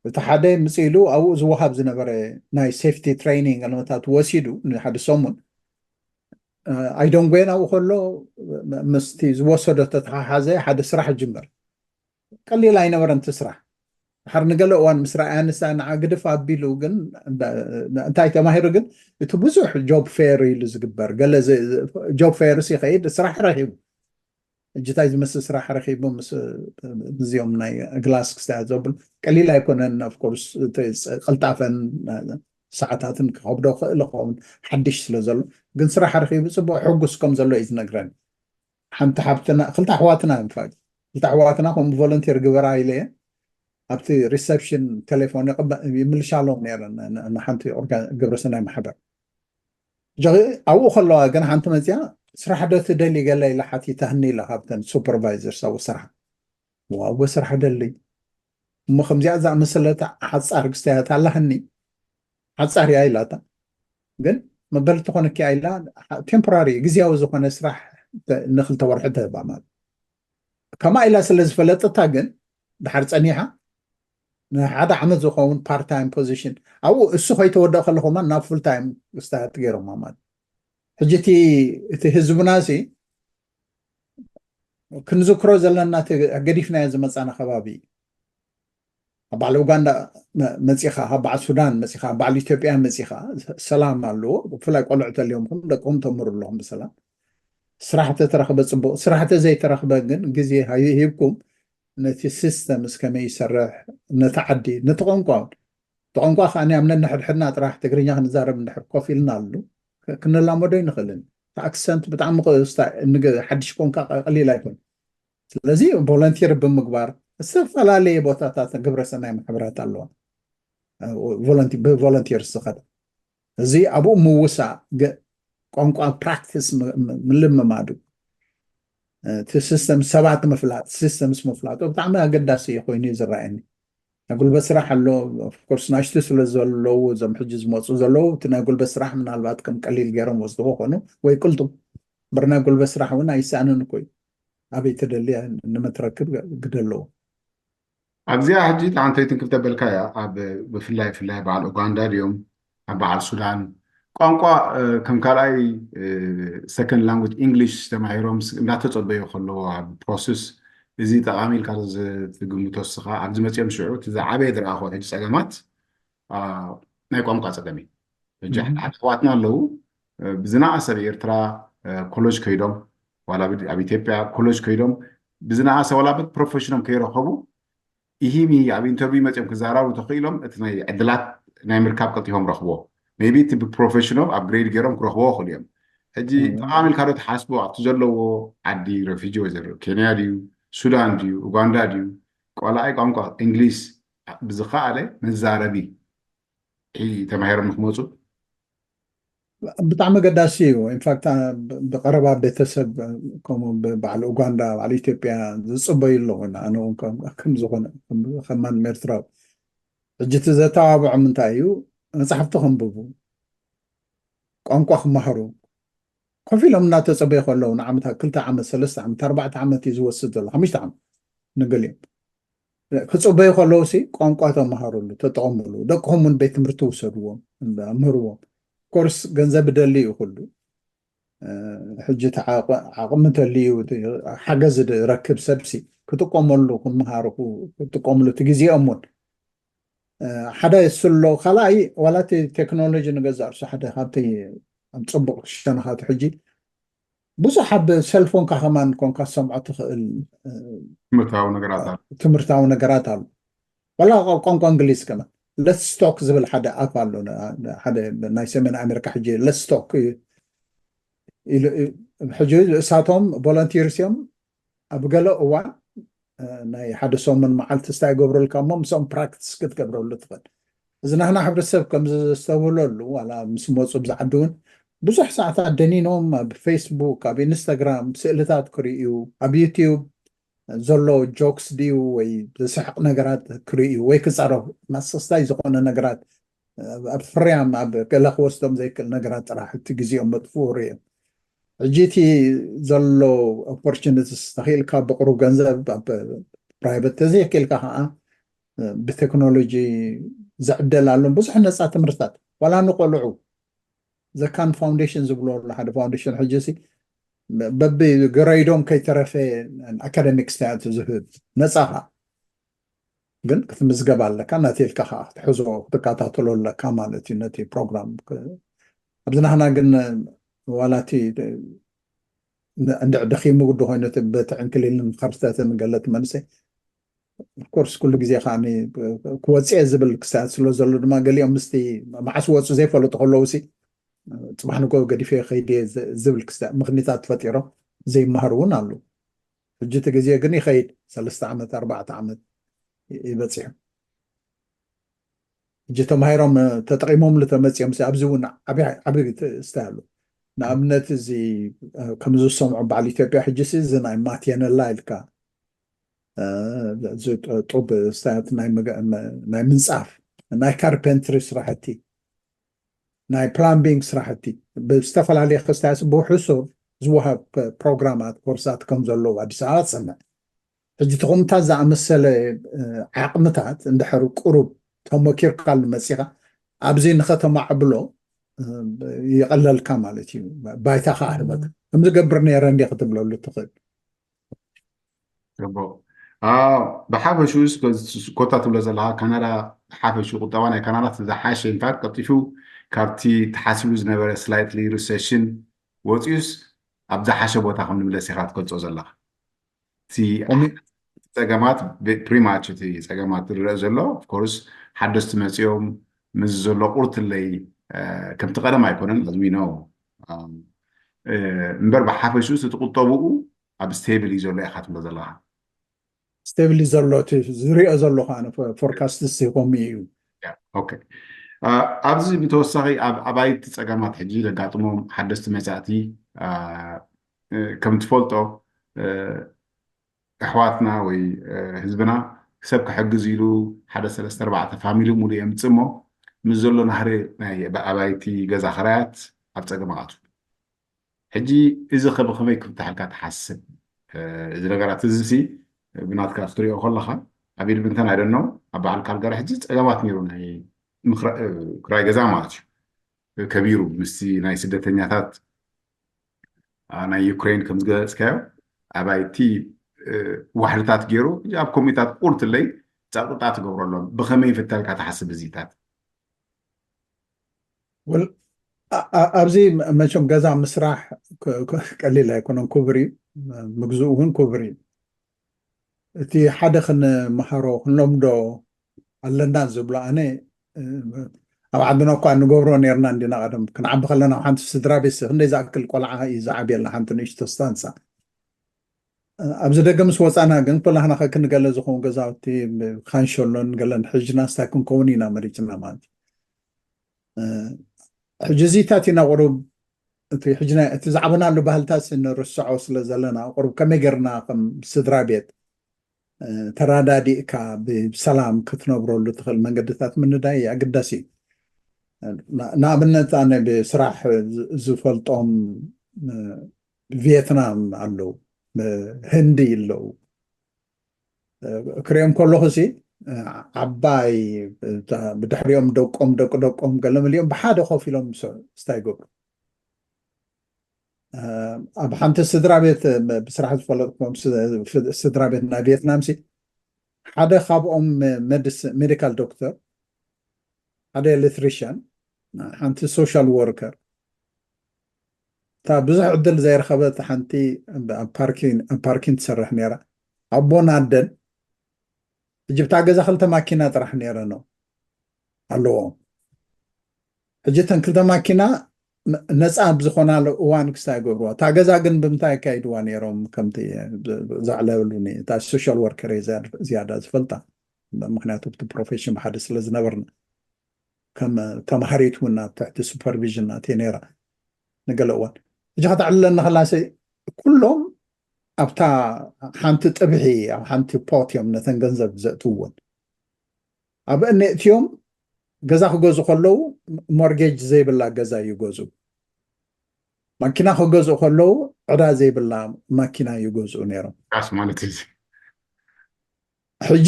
እቲ ሓደ ምፅ ኢሉ ኣብኡ ዝወሃብ ዝነበረ ናይ ሴፍቲ ትሬኒንግ ዕለታት ወሲዱ ንሓደ ሰሙን ኣይደንጎየን ኣብኡ ከሎ ምስቲ ዝወሰዶ ተተሓሓዘ ሓደ ስራሕ ጅምር ቀሊል ኣይነበረን እቲ ስራሕ ድሓር ንገለ እዋን ምስ ረኣያ ንሳ ንዓ ግድፍ ኣቢሉ ግን እንታይ ተማሂሩ ግን እቲ ብዙሕ ጆብ ፌር ኢሉ ዝግበር ገለ ጆብ ፌር ይኸይድ ስራሕ ረኪቡ ሕጂ እንታይ ዝመስል ስራሕ ረኪቡ ምስዚኦም ናይ ግላስ ክስታ ዘብል ቀሊል ኣይኮነን ኦፍኮርስ ቀልጣፈን ሰዓታትን ክከብዶ ክእል ኸውን ሓድሽ ስለ ዘሎ ግን ስራሕ ረኪቡ ፅቡቅ ሕጉስ ከም ዘሎ እዩ ዝነግረን ሓንቲ ሓብትና ክልተ ኣሕዋትና ንፋ ክልተ ኣሕዋትና ከም ቮለንቲር ግበራ ኢለ ኣብቲ ሪሰፕሽን ቴሌፎን ይምልሻሎም ነረ ንሓንቲ ግብረሰናይ ማሕበር ኣብኡ ከለዋ ግን ሓንቲ መፅያ ስራሕ ዶ ትደሊ ገለ ኢላ ሓቲታህኒ ኢላ ካብተን ሱፐርቫይዘር ሳቡ ስራሕ ዋጎ ስራሕ ደሊ እሞ ከምዚኣ ዝኣመሰለታ ሓፃር ክስተያት ኣላህኒ ሓፃር እያ ኢላታ ግን መበል ትኾነኪ ኢላ ቴምፖራሪ ግዜያዊ ዝኾነ ስራሕ ንክልተ ወርሒ ተህባ ማለት ከማ ኢላ ስለ ዝፈለጠታ ግን ድሓር ፀኒሓ ንሓደ ዓመት ዝኸውን ፓርታይም ፖዚሽን ኣብኡ እሱ ከይተወደእ ከለኹማ ናብ ፉል ታይም ክስተያት ገይሮማ ማለት ሕጂ እቲ ህዝብና ሲ ክንዝክሮ ዘለና ገዲፍናዮ ዝመፃና ከባቢ ኣብ በዓል ኡጋንዳ መ- መፂኻ፣ ኣብ በዓል ሱዳን መፂኻ፣ ኣብ በዓል ኢትዮጵያ መፂኻ፣ ሰላም ኣለዎ። ብፍላይ ቆልዑ ተልዮም ኹም ደቅኹም ተምህሩ ኣለኹም ብሰላም። ስራሕ ተተረኽበ ፅቡቕ፣ ስራሕ ተዘይተረኽበ ግን ግዜ ሂብኩም ነቲ ሲስተም እስከመይ ይሰርሕ፣ ነቲ ዓዲ፣ ነቲ ቋንቋ፣ እቲ ቋንቋ ከዓ ኣብ ነንሕድሕድና ጥራሕ ትግርኛ ክንዛረብ እንድሕር ኮፍ ኢልና ኣሉ ክንላመዶ ይንኽእልን። ኣክሰንት ብጣዕሚ ሓድሽ ኮንካ ቀሊል ኣይኮን። ስለዚ ቮለንቲር ብምግባር ዝተፈላለየ ቦታታት ግብረሰናይ ማሕበራት ኣለዋ። ብቮለንቲር ዝኸደ እዚ ኣብኡ ምውሳእ፣ ቋንቋ ፕራክቲስ ምልምማዱ፣ እቲ ሲስተም ሰባት ምፍላጥ፣ ሲስተምስ ምፍላጡ ብጣዕሚ ኣገዳሲ ኮይኑ እዩ ዝረኣየኒ። ናይ ጉልበት ስራሕ ኣሎ። ኦፍኮርስ ናሽቱ ስለ ዘለዉ እዞም ሕጂ ዝመፁ ዘለዉ እቲ ናይ ጉልበት ስራሕ ምናልባት ከም ቀሊል ገይሮም ወስድዎ ኮኑ ወይ ቅልጡም በር ናይ ጉልበት ስራሕ እውን ኣይሰኣንን እኮ እዩ። ኣበይ ተደልያ ንመትረክብ ግደ ኣለዎ። ኣብዚኣ ሕጂ ሓንተይትን ክብተበልካ እያ ኣብ ብፍላይ ፍላይ በዓል ኡጋንዳ ድዮም ኣብ በዓል ሱዳን ቋንቋ ከም ካልኣይ ሰከንድ ላንጉጅ ኢንግሊሽ ተማሂሮም እንዳተፀበዩ ከለዎ ኣብ ፕሮሰስ እዚ ጠቃሚ ኢልካ ትግምቶ ስኻ ኣብዚ መፅኦም ሽዑ እቲ ዝዓበየ ዝረኣኹ ሕጂ ፀገማት ናይ ቋንቋ ፀገም እዩ። ሕጂ ኣሕዋትና ኣለዉ ብዝነኣሰ ኣብ ኤርትራ ኮሌጅ ከይዶም ዋላ ኣብ ኢትዮጵያ ኮሌጅ ከይዶም ብዝነኣሰ ዋላ በት ፕሮፌሽኖም ከይረኸቡ ኢሂሚ ኣብ ኢንተርቪው መፅኦም ክዛራቡ ተኽኢሎም እቲ ናይ ዕድላት ናይ ምርካብ ቀልጢፎም ረኽቦ ቢ እቲ ብፕሮፌሽኖም ኣብ ግሬድ ገይሮም ክረኽቦ ክእሉ እዮም። ሕጂ ጠቃሚ ኢልካ ዶ ትሓስቦ ኣብቲ ዘለዎ ዓዲ ረፊጂ ወይ ዘሎ ኬንያ ድዩ ሱዳን ድዩ ኡጋንዳ ድዩ ቆልኣይ ቋንቋ እንግሊዝ ብዝኸኣለ መዛረቢ ተማሂሮም ንክመፁ ብጣዕሚ ገዳሲ እዩ። ኢንፋክት ብቀረባ ቤተሰብ ከምኡ በዓል ኡጋንዳ በዓል ኢትዮጵያ ዝፅበዩ ኣለዉ ኣነ ከምዝኮነ ከማን ኤርትራዊ ሕጂ እቲ ዘተባብዖም እንታይ እዩ መፅሓፍቲ ከንብቡ ቋንቋ ክመሃሩ ኮፍ ኢሎም እናተፀበዩ ከለዉ ንዓመታት ክልተ ዓመት ሰለስተ ዓመት ኣርባዕተ ዓመት እዩ ዝወስድ ዘሎ ሓሙሽተ ዓመት ንገሊኦም ክፅበዩ ከለዉ ሲ ቋንቋ ተመሃሩሉ ተጠቐሙሉ ደቅኹም እውን ቤት ትምህርቲ ውሰድዎም ምህርዎም ኮርስ ገንዘብ ደሊ እዩ ኩሉ ሕጂ ዓቕሚ እንተልዩ ሓገዝ ረክብ ሰብሲ ክጥቀመሉ ክመሃሩ ክጥቀምሉ እቲ ግዜኦም እውን ሓደ ስሎ ካልኣይ ዋላ እቲ ቴክኖሎጂ ንገዛእ ርሱ ሓደ ካብቲ ኣብ ፅቡቅ ሸነኻቱ ሕጂ ብዙሕ ኣብ ሰልፎንካ ከማን ኮንካ ሰምዖ ትኽእል ትምህርታዊ ነገራት ኣሎ ትምህርታዊ ነገራት ኣሎ ዋላ ቋንቋ እንግሊዝ ከማን ለትስቶክ ዝብል ሓደ ኣፕ ኣሎ ሓደ ናይ ሰሜን ኣሜሪካ ሕጂ ለትስቶክ ሕጂ እሳቶም ቮለንቲርስ እዮም ኣብ ገለ እዋን ናይ ሓደ ሰሙን መዓልቲ ስታይ ገብረልካ እሞ ምስኦም ፕራክቲስ ክትገብረሉ ትኽእል እዚ ናህና ሕብረተሰብ ከምዚ ዘስተብህለሉ ዋላ ምስ መፁ ብዝዓዲ እውን ብዙሕ ሰዓታት ደኒኖም ኣብ ፌስቡክ ኣብ ኢንስታግራም ስእልታት ክርእዩ ኣብ ዩቲዩብ ዘሎ ጆክስ ድዩ ወይ ዘስሕቕ ነገራት ክርእዩ ወይ ክፃረፉ ማሰስታይ ዝኾነ ነገራት ኣብ ፍርያም ኣብ ገለ ክወስዶም ዘይክእል ነገራት ጥራሕ እቲ ግዜኦም መጥፍኡ ርእዮም ሕጂ እቲ ዘሎ ኦፖርቹኒቲስ ተኽኢልካ ብቅሩብ ገንዘብ ኣብ ፕራይቨት ተዘይክኢልካ ከዓ ብቴክኖሎጂ ዝዕደል ኣሎም ብዙሕ ነፃ ትምህርትታት ዋላ ንቆልዑ ዘካን ፋውንዴሽን ዝብሎ ኣሎ ሓደ ፋውንዴሽን ሕጂ ሲ በቢ ግረይዶም ከይተረፈ ኣካደሚክ ስታያት ዝህብ ነፃኻ ግን ክትምዝገብ ኣለካ ናቴልካ ከዓ ክትሕዞ ክትከታተሎ ኣለካ ማለት እዩ ነቲ ፕሮግራም ኣብዚ ናህና ግን ዋላቲ እንድዕ ደኺሙ ግዲ ኮይኑ በቲ ዕንክሊልን ከርተትን ገለት መንሰይ ኮርስ ኩሉ ግዜ ከዓ ክወፅኤ ዝብል ክስታት ስለ ዘሎ ድማ ገሊኦም ምስቲ መዓስ ወፁ ዘይፈለጡ ከለዉ ሲ ፅባሕ ንጎ ገዲፈ ከይደ ዝብል ክስታት ምክንያታት ተፈጢሮም ዘይመሃሩ እውን ኣለዉ ሕጂ እቲ ግዜ ግን ይኸይድ ሰለስተ ዓመት ኣርባዕተ ዓመት ይበፂሑ ሕጂ ተማሂሮም ተጠቂሞምሉ ተመፂኦም ኣብዚ እውን ዓብይ ስታይ ኣሎ ንኣብነት እዚ ከምዚ ዝሰምዖ በዓል ኢትዮጵያ ሕጂ እዚ ናይ ማቴነላ ኢልካ ጡብ ስታያት ናይ ምንፃፍ ናይ ካርፔንትሪ ስራሕቲ ናይ ፕላምቢንግ ስራሕቲ ብዝተፈላለየ ክስታያት ብውሕሱ ዝወሃብ ፕሮግራማት ኮርሳት ከም ዘለዉ ኣዲስ ኣበባ ትሰምዕ ሕጂ ተኹምታት ዝኣመሰለ ዓቕምታት እንድሕር ቁሩብ ተመኪርካሉ መፂኻ ኣብዚ ንኸተማዕብሎ ይቐለልካ ማለት እዩ ባይታ ከዓ ህበካ ከምዚ ገብር ነይረ እንዲ ክትብለሉ ትኽእል ጽቡቅ ብሓፈሽኡ ኮታ ትብሎ ዘለካ ካናዳ፣ ብሓፈሽኡ ቁጠባ ናይ ካናዳ ዝሓሸ ኢንፋክት ቀልጢፉ ካብቲ ተሓሲቡ ዝነበረ ስላይትሊ ሪሰሽን ወፂኡስ ኣብ ዝሓሸ ቦታ ከም ንምለስ ኢካ ትገልፆ ዘለካ። እቲ ጸገማት ፕሪማች እቲ ጸገማት ዝረአ ዘሎ ኦፍኮርስ ሓደስቲ መፂኦም ምስ ዘሎ ቁርትለይ ከምቲ ቀደም ኣይኮነን ኣዝሚኖ እምበር ብሓፈሽኡ እቲ ቁጠብኡ ኣብ ስቴብል እዩ ዘሎ ኢካ ትብሎ ዘለካ። ስቴብል ዘሎ እቲ ዝሪኦ ዘለኹ ኣነ ፎርካስት ሲ ከምኡ እዩ። ኦኬ። ኣብዚ ብተወሳኺ ኣብ ኣባይቲ ጸገማት ሕጂ ዘጋጥሞም ሓደስቲ መጻእቲ ከም ትፈልጦ ኣሕዋትና ወይ ህዝብና ሰብ ክሕግዝ ኢሉ ሓደ ሰለስተ ኣርባዕተ ፋሚሊ ሙሉ የምፅእ እሞ ምስ ዘሎ ናህሪ ናይ ኣባይቲ ገዛ ኸራያት ኣብ ፀገም ኣቱ። ሕጂ እዚ ከብኸመይ ክፍታሕ ኢልካ ትሓስብ? እዚ ነገራት እዚ ሲ ብናትካ ክትሪኦ ከለካ ኣብ ኢድምንተን ኣይደኖ ኣብ በዓል ካልጋሪ ሕጂ ፀገማት ነይሩ ናይ ክራይ ገዛ ማለት እዩ ከቢሩ ምስቲ ናይ ስደተኛታት ናይ ዩክሬን ከም ዝገለፅካዮ ኣባይቲ ዋሕድታት ገይሩ ኣብ ኮሚታት ቁርትለይ ፃጥጣ ትገብረሎም ብከመይ ይፍታ ኢልካ ትሓስብ እዚታት? ኣብዚ መቸም ገዛ ምስራሕ ቀሊል ኣይኮነን፣ ክቡር እዩ። ምግዝኡ እውን ክቡር እዩ። እቲ ሓደ ክንመሃሮ ክንለምዶ ኣለና ዝብሎ ኣነ ኣብ ዓድና እኳ ንገብሮ ነርና እንዲና ቀደም ክንዓቢ ከለና ሓንቲ ስድራ ቤት ክንደይ ዝኣክል ቆልዓ እዩ ዝዓብየልና ሓንቲ ንእሽቶ ስታንሳ ኣብዚ ደገ ምስ ወፃና ግን ኩላህና ከክንገለ ዝኸውን ገዛውቲ ካንሸሎን ገለን ሕጅና ስታይ ክንከውን ኢና መሪፅና ማለት ሕጂ እዚታት ኢና ቁሩብ እቲ ሕጂ እቲ ዝዓበናሉ ባህልታት ንርስዖ ስለ ዘለና ቁሩብ ከመይ ገርና ከም ስድራ ቤት ተራዳዲእካ ብሰላም ክትነብረሉ ትኽእል መንገድታት ምንዳይ ኣገዳሲ እዩ። ንኣብነት ኣነ ብስራሕ ዝፈልጦም ቪየትናም ኣለዉ፣ ህንዲ ኣለዉ። ክሪኦም ከለኹ ሲ ዓባይ ብድሕሪኦም ደቆም ደቂ ደቆም ገለ መሊኦም ብሓደ ኮፍ ኢሎም ስታይ ይገብሩ። ኣብ ሓንቲ ስድራ ቤት ብስራሕ ዝፈለጥኩም ስድራ ቤት ናይ ቪየትናም ሲ ሓደ ካብኦም ሜዲካል ዶክተር፣ ሓደ ኤሌክትሪሽያን፣ ሓንቲ ሶሻል ወርከር፣ እታ ብዙሕ ዕድል ዘይረኸበት ሓንቲ ኣብ ፓርኪን ትሰርሕ ነይራ። ኣቦን ኣደን ሕጂ ብታ ገዛ ክልተ ማኪና ጥራሕ ነይረኖ ኣለዎም። ሕጂ እተን ክልተ ማኪና ነፃ ኣብ ዝኾናሉ እዋን ክስታይ ይገብርዋ። እታ ገዛ ግን ብምንታይ የካይድዋ ነይሮም? ከምቲ ዘዕለሉኒ እታ ሶሻል ወርከር ዝያዳ ዝፈልጣ፣ ምክንያቱ እቲ ፕሮፌሽን ብሓደ ስለ ዝነበርና ከም ተማሃሪት እውን ኣብ ትሕቲ ሱፐርቪዥን ናተይ ነይራ ንገለ እዋን። ሕጂ ከተዕልለኒ ከላሰ ኩሎም ኣብታ ሓንቲ ጥብሒ ኣብ ሓንቲ ፖት እዮም ነተን ገንዘብ ዘእትውወን። ኣብ እነእትዮም ገዛ ክገዝኡ ከለዉ ሞርጌጅ ዘይብላ ገዛ ይገዝኡ። ማኪና ክገዝኡ ከለዉ ዕዳ ዘይብላ ማኪና ይገዝኡ ነይሮም። ስ ማለት እዩ። ሕጂ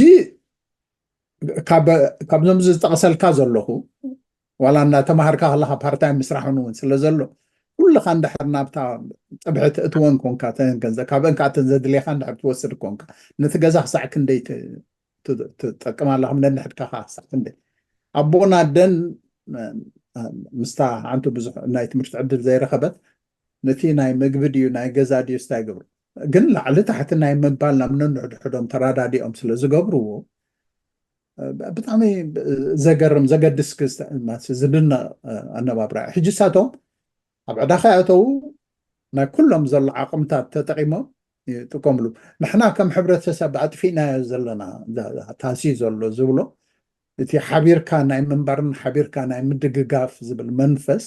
ካብዞም ዝጠቕሰልካ ዘለኹ ዋላ እናተማሃርካ ከለካ ፓርታይም ምስራሕ እውን ስለ ዘሎ ኩልኻ እንድሕር ናብታ ጥብሒ ትእትወን ኮንካ ተን ገንዘብ ካብአን ከዓ ተን ዘድልየካ እንድሕር ትወስድ ኮንካ ነቲ ገዛ ክሳዕ ክንደይ ትጠቅም ኣለካ ነንሕድካ ከዓ ክሳዕ ክንደይ ኣቦን ኣደን ምስታ ሓንቲ ብዙሕ ናይ ትምህርቲ ዕድል ዘይረኸበት ነቲ ናይ ምግቢ ድዩ ናይ ገዛ ድዩ ስታይ ይገብሩ ግን ላዕሊ ታሕቲ ናይ ምባል ናብ ነንሕድሕዶም ተራዳዲኦም ስለ ዝገብርዎ ብጣዕሚ ዘገርም ዘገድስ ክስተ- ማለት ዝድነቕ ኣነባብራ እዩ። ሕጂ እሳቶም ኣብ ዕዳ ከይኣተዉ ናይ ኩሎም ዘሎ ዓቕምታት ተጠቂሞም ይጥቀምሉ። ንሕና ከም ሕብረተሰብ ኣጥፊእናዮ ዘለና ታሲ ዘሎ ዝብሎ እቲ ሓቢርካ ናይ ምንባርን ሓቢርካ ናይ ምድግጋፍ ዝብል መንፈስ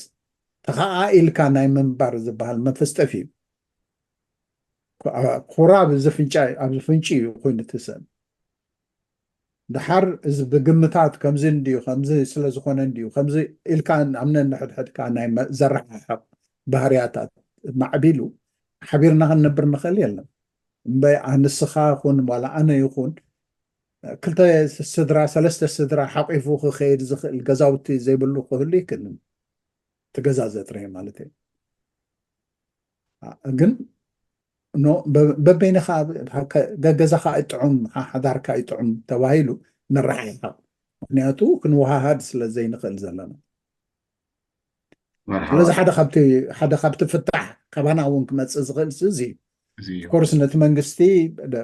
ተኸኣኢልካ ናይ ምንባር ዝበሃል መንፈስ ጠፊኡ ኩራ ኣብዚ ፍንጫ ኣብዚ ፍንጭ እዩ ኮይኑ ትሰብ ድሓር እዚ ብግምታት ከምዚ እንድዩ ከምዚ ስለ ዝኾነ እንድዩ ከምዚ ኢልካ ኣብ ነንሕድሕድካ ናይ ዘረሓሕቕ ባህርያታት ማዕቢሉ ሓቢርና ክንነብር ንኽእል የለን እምበይ ንስኻ ይኹን ዋላ ኣነ ይኹን ክልተ ስድራ ሰለስተ ስድራ ሓቂፉ ክኸይድ ዝኽእል ገዛውቲ ዘይብሉ ክህሉ ይክእልን እቲ ገዛ ዘጥረየ ማለት እዩ ግን በበይንኻ ገገዛኻ ኣይጥዑም ሓዳርካ ኣይጥዑም ተባሂሉ ንረሓሓቕ። ምክንያቱ ክንወሃሃድ ስለ ዘይንኽእል ዘለና። ስለዚ ሓደ ካብቲ ፍታሕ ካባና እውን ክመፅእ ዝኽእል እዚ ኮርስ ነቲ መንግስቲ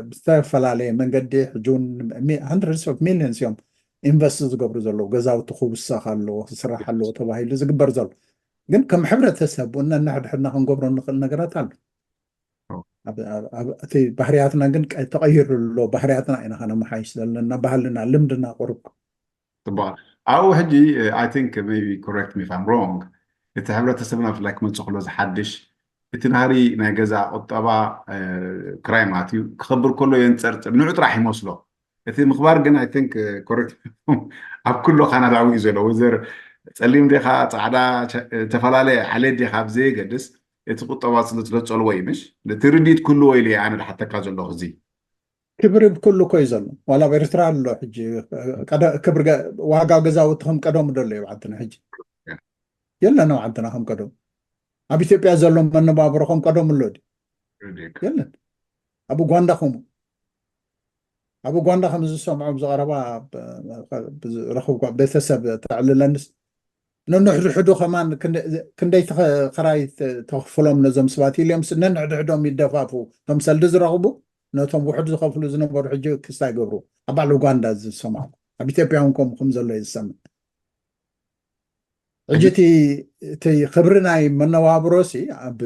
ብዝተፈላለየ መንገዲ ሕጂ እውን hundreds of millions እዮም ኢንቨስት ዝገብሩ ዘለዉ። ገዛውቲ ክውሰኽ ኣለዎ፣ ክስራሕ ኣለዎ ተባሂሉ ዝግበር ዘሎ። ግን ከም ሕብረተሰብ እውን ነንሕድሕድና ክንገብሮ እንኽእል ነገራት ኣሎ። እቲ ባህርያትና ግን ተቐይሩ ኣሎ። ባህርያትና ኢና ከነመሓይሽ ዘለና፣ ባህልና፣ ልምድና ቁሩብ። ፅቡቅ። ኣብኡ ሕጂ I think maybe correct me if I'm wrong፣ እቲ ሕብረተሰብና ብፍላይ ክመፅእ ከሎ ዝሓድሽ እቲ ናህሪ ናይ ገዛ ቁጠባ ክራይ ማለት እዩ ክኸብር ከሎ የንፀርፅር፣ ንዑ ጥራሕ ይመስሎ። እቲ ምኽባር ግን I think correct ኣብ ኩሎ ካናዳዊ እዩ ዘሎ። ወዘር ፀሊም ዲኻ ፃዕዳ ዝተፈላለየ ዓሌት ዲኻ ብዘየገድስ እቲ ቁጠባ ስለዝለፀልዎ እዩ። ምሽ ነቲ ርዲት ኩልዎ ኢለ ኣነ ዝሓተካ ዘለኹ እዚ ክብሪ ብኩሉ እኮ እዩ ዘሎ። ዋላ ኣብ ኤርትራ ኣሎ ሕጂ ክብሪ ዋጋ ገዛውቲ ከም ቀደሙ ደሎ እዩ ዓድና ሕጂ የለን። ኣብ ዓድና ከም ቀደሙ ኣብ ኢትዮጵያ ዘሎ መነባብሮ ከም ቀደሙ ኣሎ ድዩ? የለን። ኣብ ኡጋንዳ ከምኡ ኣብ ኡጋንዳ ከም ዝሰምዖ ኣብዚ ቀረባ ረኽብኳ ቤተሰብ ተዕልለንስ ነንሕድሕዱ ከማን ክንደይ ክራይ ተኽፍሎም ነዞም ሰባት ኢልዮም ነንሕድሕዶም ይደፋፉ። ከም ሰልዲ ዝረኽቡ ነቶም ውሕድ ዝኸፍሉ ዝነበሩ ሕጂ ክስታ ይገብሩ። ኣብ ባዕሉ ኡጋንዳ ዝሰማዕኩ ኣብ ኢትዮጵያ እውን ከምኡ ከም ዘሎ እዩ ዝሰምዕ። ሕጂ እቲ ክብሪ ናይ መነባብሮ ሲ ኣብ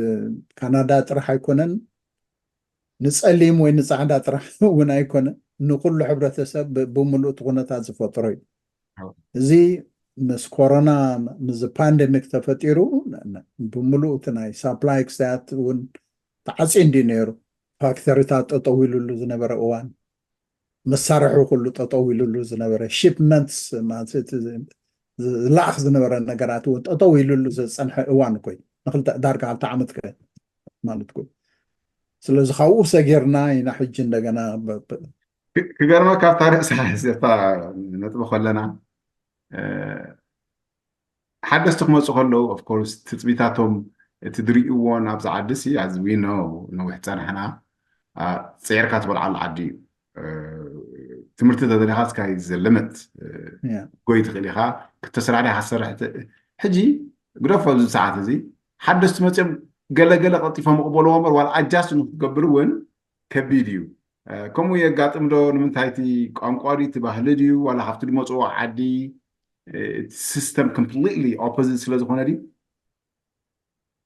ካናዳ ጥራሕ ኣይኮነን፣ ንፀሊም ወይ ንፃዕዳ ጥራሕ እውን ኣይኮነን፣ ንኩሉ ሕብረተሰብ ብምሉእ እቲ ኩነታት ዝፈጥሮ እዩ። እዚ ምስ ኮሮና ምስዚ ፓንደሚክ ተፈጢሩ ብምሉእ እቲ ናይ ሳፕላይ ክስታያት እውን ተዓፅዩ እንዲ ነይሩ። ፋክተሪታት ጠጠው ኢሉሉ ዝነበረ እዋን፣ መሳርሒ ኩሉ ጠጠው ኢሉሉ ዝነበረ፣ ሺፕመንትስ ዝለኣኽ ዝነበረ ነገራት እውን ጠጠው ኢሉሉ ዝፀንሐ እዋን እኮ እዩ። ንክልተ ዳርጋ ክልተ ዓመት ማለት እኮ። ስለዚ ካብኡ ሰጊርና ኢና ሕጂ እንደገና ክገርመካ ኣብታ ርእሳ እታ ነጥቢ ከለና ሓደስቲ ክመፁ ከለዉ of course ትፅቢታቶም እቲ ዝርእይዎን ኣብዚ ዓዲ ሲ as we know ነዊሕ ፀናሕና ፀይርካ ትበልዓሉ ዓዲ እዩ። ትምህርቲ ተደሊኻ እስካይ ዘለመት ጎይ ትኽእል ኢኻ። ክተስራሕ ዲኻ ክትሰርሕ ሕጂ ግደፎ ኣብዚ ሰዓት እዚ ሓደስቲ መፅኦም ገለገለ ቀልጢፎም ይቕበልዎ እምበር ዋላ ኣጃስት ንክትገብር እውን ከቢድ እዩ። ከምኡ የጋጥም ዶ? ንምንታይ እቲ ቋንቋ ድዩ እቲ ባህሊ ድዩ ዋላ ካብቲ ዝመፅዎ ዓዲ እቲ ሲስተም ኮምፕሊትሊ ኦፖዚት ስለ ዝኾነ ድዩ?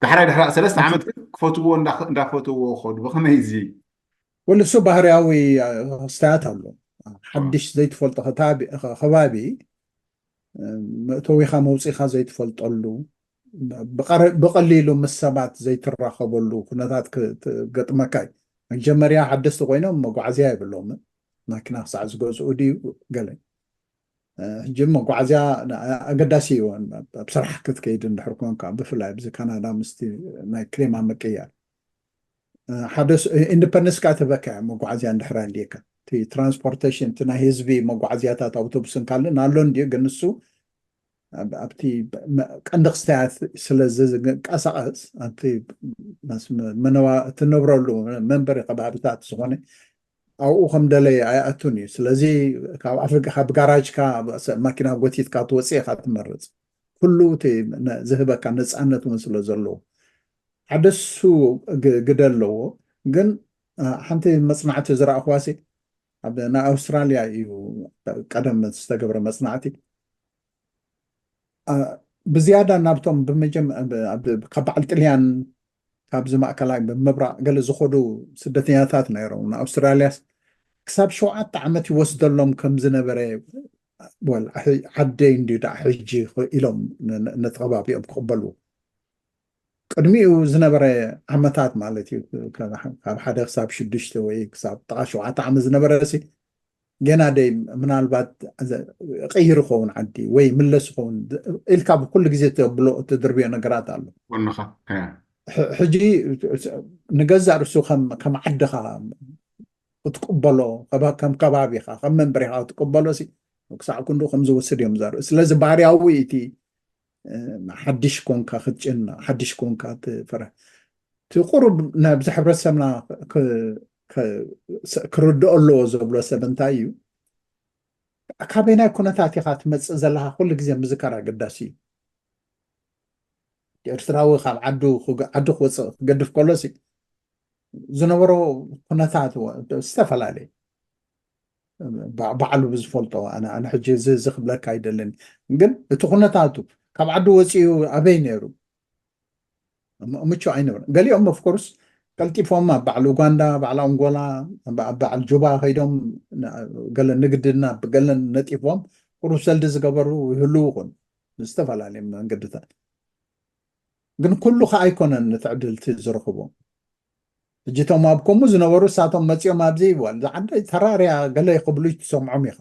ዳሕራይ ድሕራ ሰለስተ ዓመት ግን ክፈትዎ እንዳፈትዎ ከዱ ብኸመይ እዚ ወልሱ ባህርያዊ ክስታያት ኣሎ። ሓድሽ ዘይትፈልጦ ከባቢ መእተዊኻ መውፂኻ ዘይትፈልጠሉ ብቐሊሉ ምስ ሰባት ዘይትራኸበሉ ኩነታት ክገጥመካ እዩ። መጀመርያ ሓደስቲ ኮይኖም መጓዓዝያ የብሎምን። ማኪና ክሳዕ ዝገዝኡ ድዩ ገለ ሕጂ መጓዓዝያ ኣገዳሲ እዩ። ኣብ ስራሕ ክትከይድ እንድሕር ኮንካ ብፍላይ ኣብዚ ካናዳ ምስቲ ናይ ክሊማ ምቅያር ሓደ ኢንዲፐንደንስ ከዓ ትበካ መጓዓዝያ እንድሕር ኣድልየካ እቲ ትራንስፖርቴሽን እቲ ናይ ህዝቢ መጓዓዝያታት ኣውቶቡስን ካልእን ኣሎ እንድዩ ግን ንሱ ኣብቲ ቀንዲ ክስታያት ስለ ዝንቀሳቀስ ኣብቲ ትነብረሉ መንበሪ ከባቢታት ዝኾነ ኣብኡ ከም ደለየ ኣይኣቱን እዩ። ስለዚ ካብ ኣፍሪቃ ካብ ጋራጅካ ማኪና ጎቲትካ ትወፅእ ኢካ ትመርፅ። ኩሉ ዝህበካ ነፃነት እውን ስለ ዘለዎ ሓደ እሱ ግደ ኣለዎ። ግን ሓንቲ መፅናዕቲ ዝረኣኽዋሲ ኣብ ናይ ኣውስትራልያ እዩ ቀደም ዝተገብረ መፅናዕቲ ብዝያዳ ናብቶም ካብ በዓል ጥልያን ካብዚ ማእከላይ ብምብራቕ ገለ ዝኸዱ ስደተኛታት ነይሮም ንኣውስትራልያስ ክሳብ ሸውዓተ ዓመት ይወስደሎም ከም ዝነበረ ዓደይ እንዲ ዳ ሕጂ ኢሎም ነቲ ከባቢኦም ክቕበሉ ቅድሚኡ ዝነበረ ዓመታት ማለት እዩ። ካብ ሓደ ክሳብ ሽዱሽተ ወይ ክሳብ ጥቓ ሸውዓተ ዓመት ዝነበረ ሲ ገና ደይ ምናልባት ቀይር ኸውን ዓዲ ወይ ምለስ ኸውን ኢልካ ብኩሉ ግዜ ተብሎ እትድርብዮ ነገራት ኣሎ። ሕጂ ንገዛእ ርሱ ከም ዓድኻ ክትቅበሎ ከም ከባቢኻ ከም መንበሪኻ ክትቅበሎ ሲ ክሳዕ ክንዱ ከም ዝወስድ እዮም ዘርኢ። ስለዚ ባህርያዊ እቲ ሓድሽ ኮንካ ክትጭና ሓድሽ ኮንካ ትፈረ እቲ ቁሩብ ናብዚ ሕብረተሰብና ክ- ክ- ስ- ክርድኦ ኣለዎ ዘብሎ ሰብ እንታይ እዩ? ካበይ ናይ ኩነታት ኢኻ ትመጽእ ዘለኻ ኩሉ ግዜ ምዝካር ኣገዳሲ እዩ። ኤርትራዊ ካብ ዓዱ ክገ- ዓዱ ክወፅእ ክገድፍ ከሎሲ ዝነበሮ ኩነታት ወ- ዝተፈላለየ ባ- ባዕሉ ብዝፈልጦ ኣነ ኣነ ሕጂ እዚ እዚ ክብለካ ኣይደልን፣ ግን እቲ ኩነታቱ ካብ ዓዱ ወፂኡ ኣበይ ነይሩ? ም- ምቹእ ኣይነበረን። ገሊኦም ኦፍኮርስ ቀልጢፎም ኣብ በዓል ኡጋንዳ፣ በዓል ኣንጎላ፣ ኣብ በዓል ጁባ ከይዶም ን- ገለ ንግድና ብገለን ነጢፎም ቁሩብ ሰልዲ ዝገበሩ ይህልው ይኹን ብዝተፈላለየ መንገድታት። ግን ኩሉ ከ ኣይኮነን እቲ ዕድል እቲ ዝረኽቦ። ሕጂ እቶም ኣብ ከምኡ ዝነበሩ እሳቶም መፂኦም ኣብዚ ይዋል ዝዓደ ተራርያ ገለ ክብሉ ትሰምዖም ኢኻ።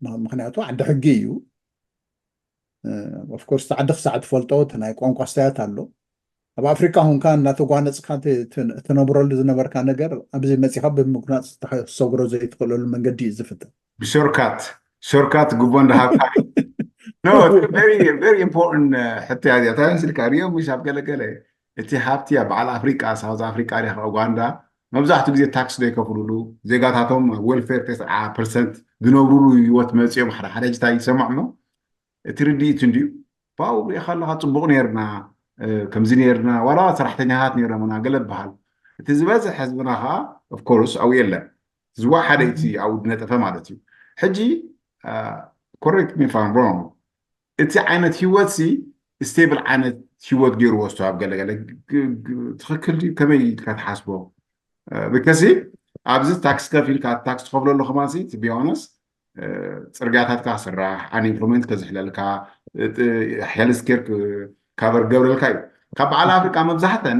ም- ምክንያቱ ዓዲ ሕጊ እዩ። ኦፍኮርስ ዓዲ ክሳዕ ትፈልጦ እቲ ናይ ቋንቋ ኣስተያየት ኣሎ። ኣብ ኣፍሪካ ኹንካ እናተጓነፅካ ት- ት- ትነብረሉ ዝነበርካ ነገር ኣብዚ መፂኻ ብምጉናፅ ተሰግሮ ዘይትኽእለሉ መንገዲ እዩ ዝፍጠር። ብሾርካት ሾርካት ጉቦ እንዳሃብካ no very important ሕቶ እያ እዚኣ። እንታይ መሲልካ ሪኦ ምሽ ኣብ ገለገለ እቲ ሃብቲ ኣብ በዓል ኣፍሪቃ ሳውዝ ኣፍሪቃ ሪኻ ኡጋንዳ መብዛሕትኡ ግዜ ታክስ ዘይከፍሉሉ ዜጋታቶም ዌልፌር ተስዓ ፐርሰንት ዝነብሩሉ ህይወት መፂኦም ሓደ ሓደ ሕጂ እንታይ ይሰማዕ እሞ እቲ ርድኢት እንድዩ ብኣኡ ሪኢኻ ኣለኻ ፅቡቕ ነርና ከምዚ ነርና ዋላ ሰራሕተኛታት ነርና ገለ በሃል እቲ ዝበዝሕ ህዝብና ከዓ ኦፍኮርስ ኣብኡ የለን ዝዋ ሓደ እቲ ኣብኡ ዝነጠፈ ማለት እዩ ሕጂ correct me if I'm wrong እቲ ዓይነት ህይወት ሲ ስቴብል ዓይነት ህይወት ገይሩ ወስቶ ኣብ ገለገለ ትኽክል ድዩ ከመይ ኢልካ ትሓስቦ ብከሲ ኣብዚ ታክስ ከፊልካ ታክስ ትኸፍለሉ ከማን ሲ ቢሆነስ ፅርጋታትካ ስራሕ ኣንኢምፕሎይመንት ከዝሕለልካ ሄልስኬር ካቨር ገብረልካ እዩ ካብ በዓል ኣፍሪቃ መብዛሕተን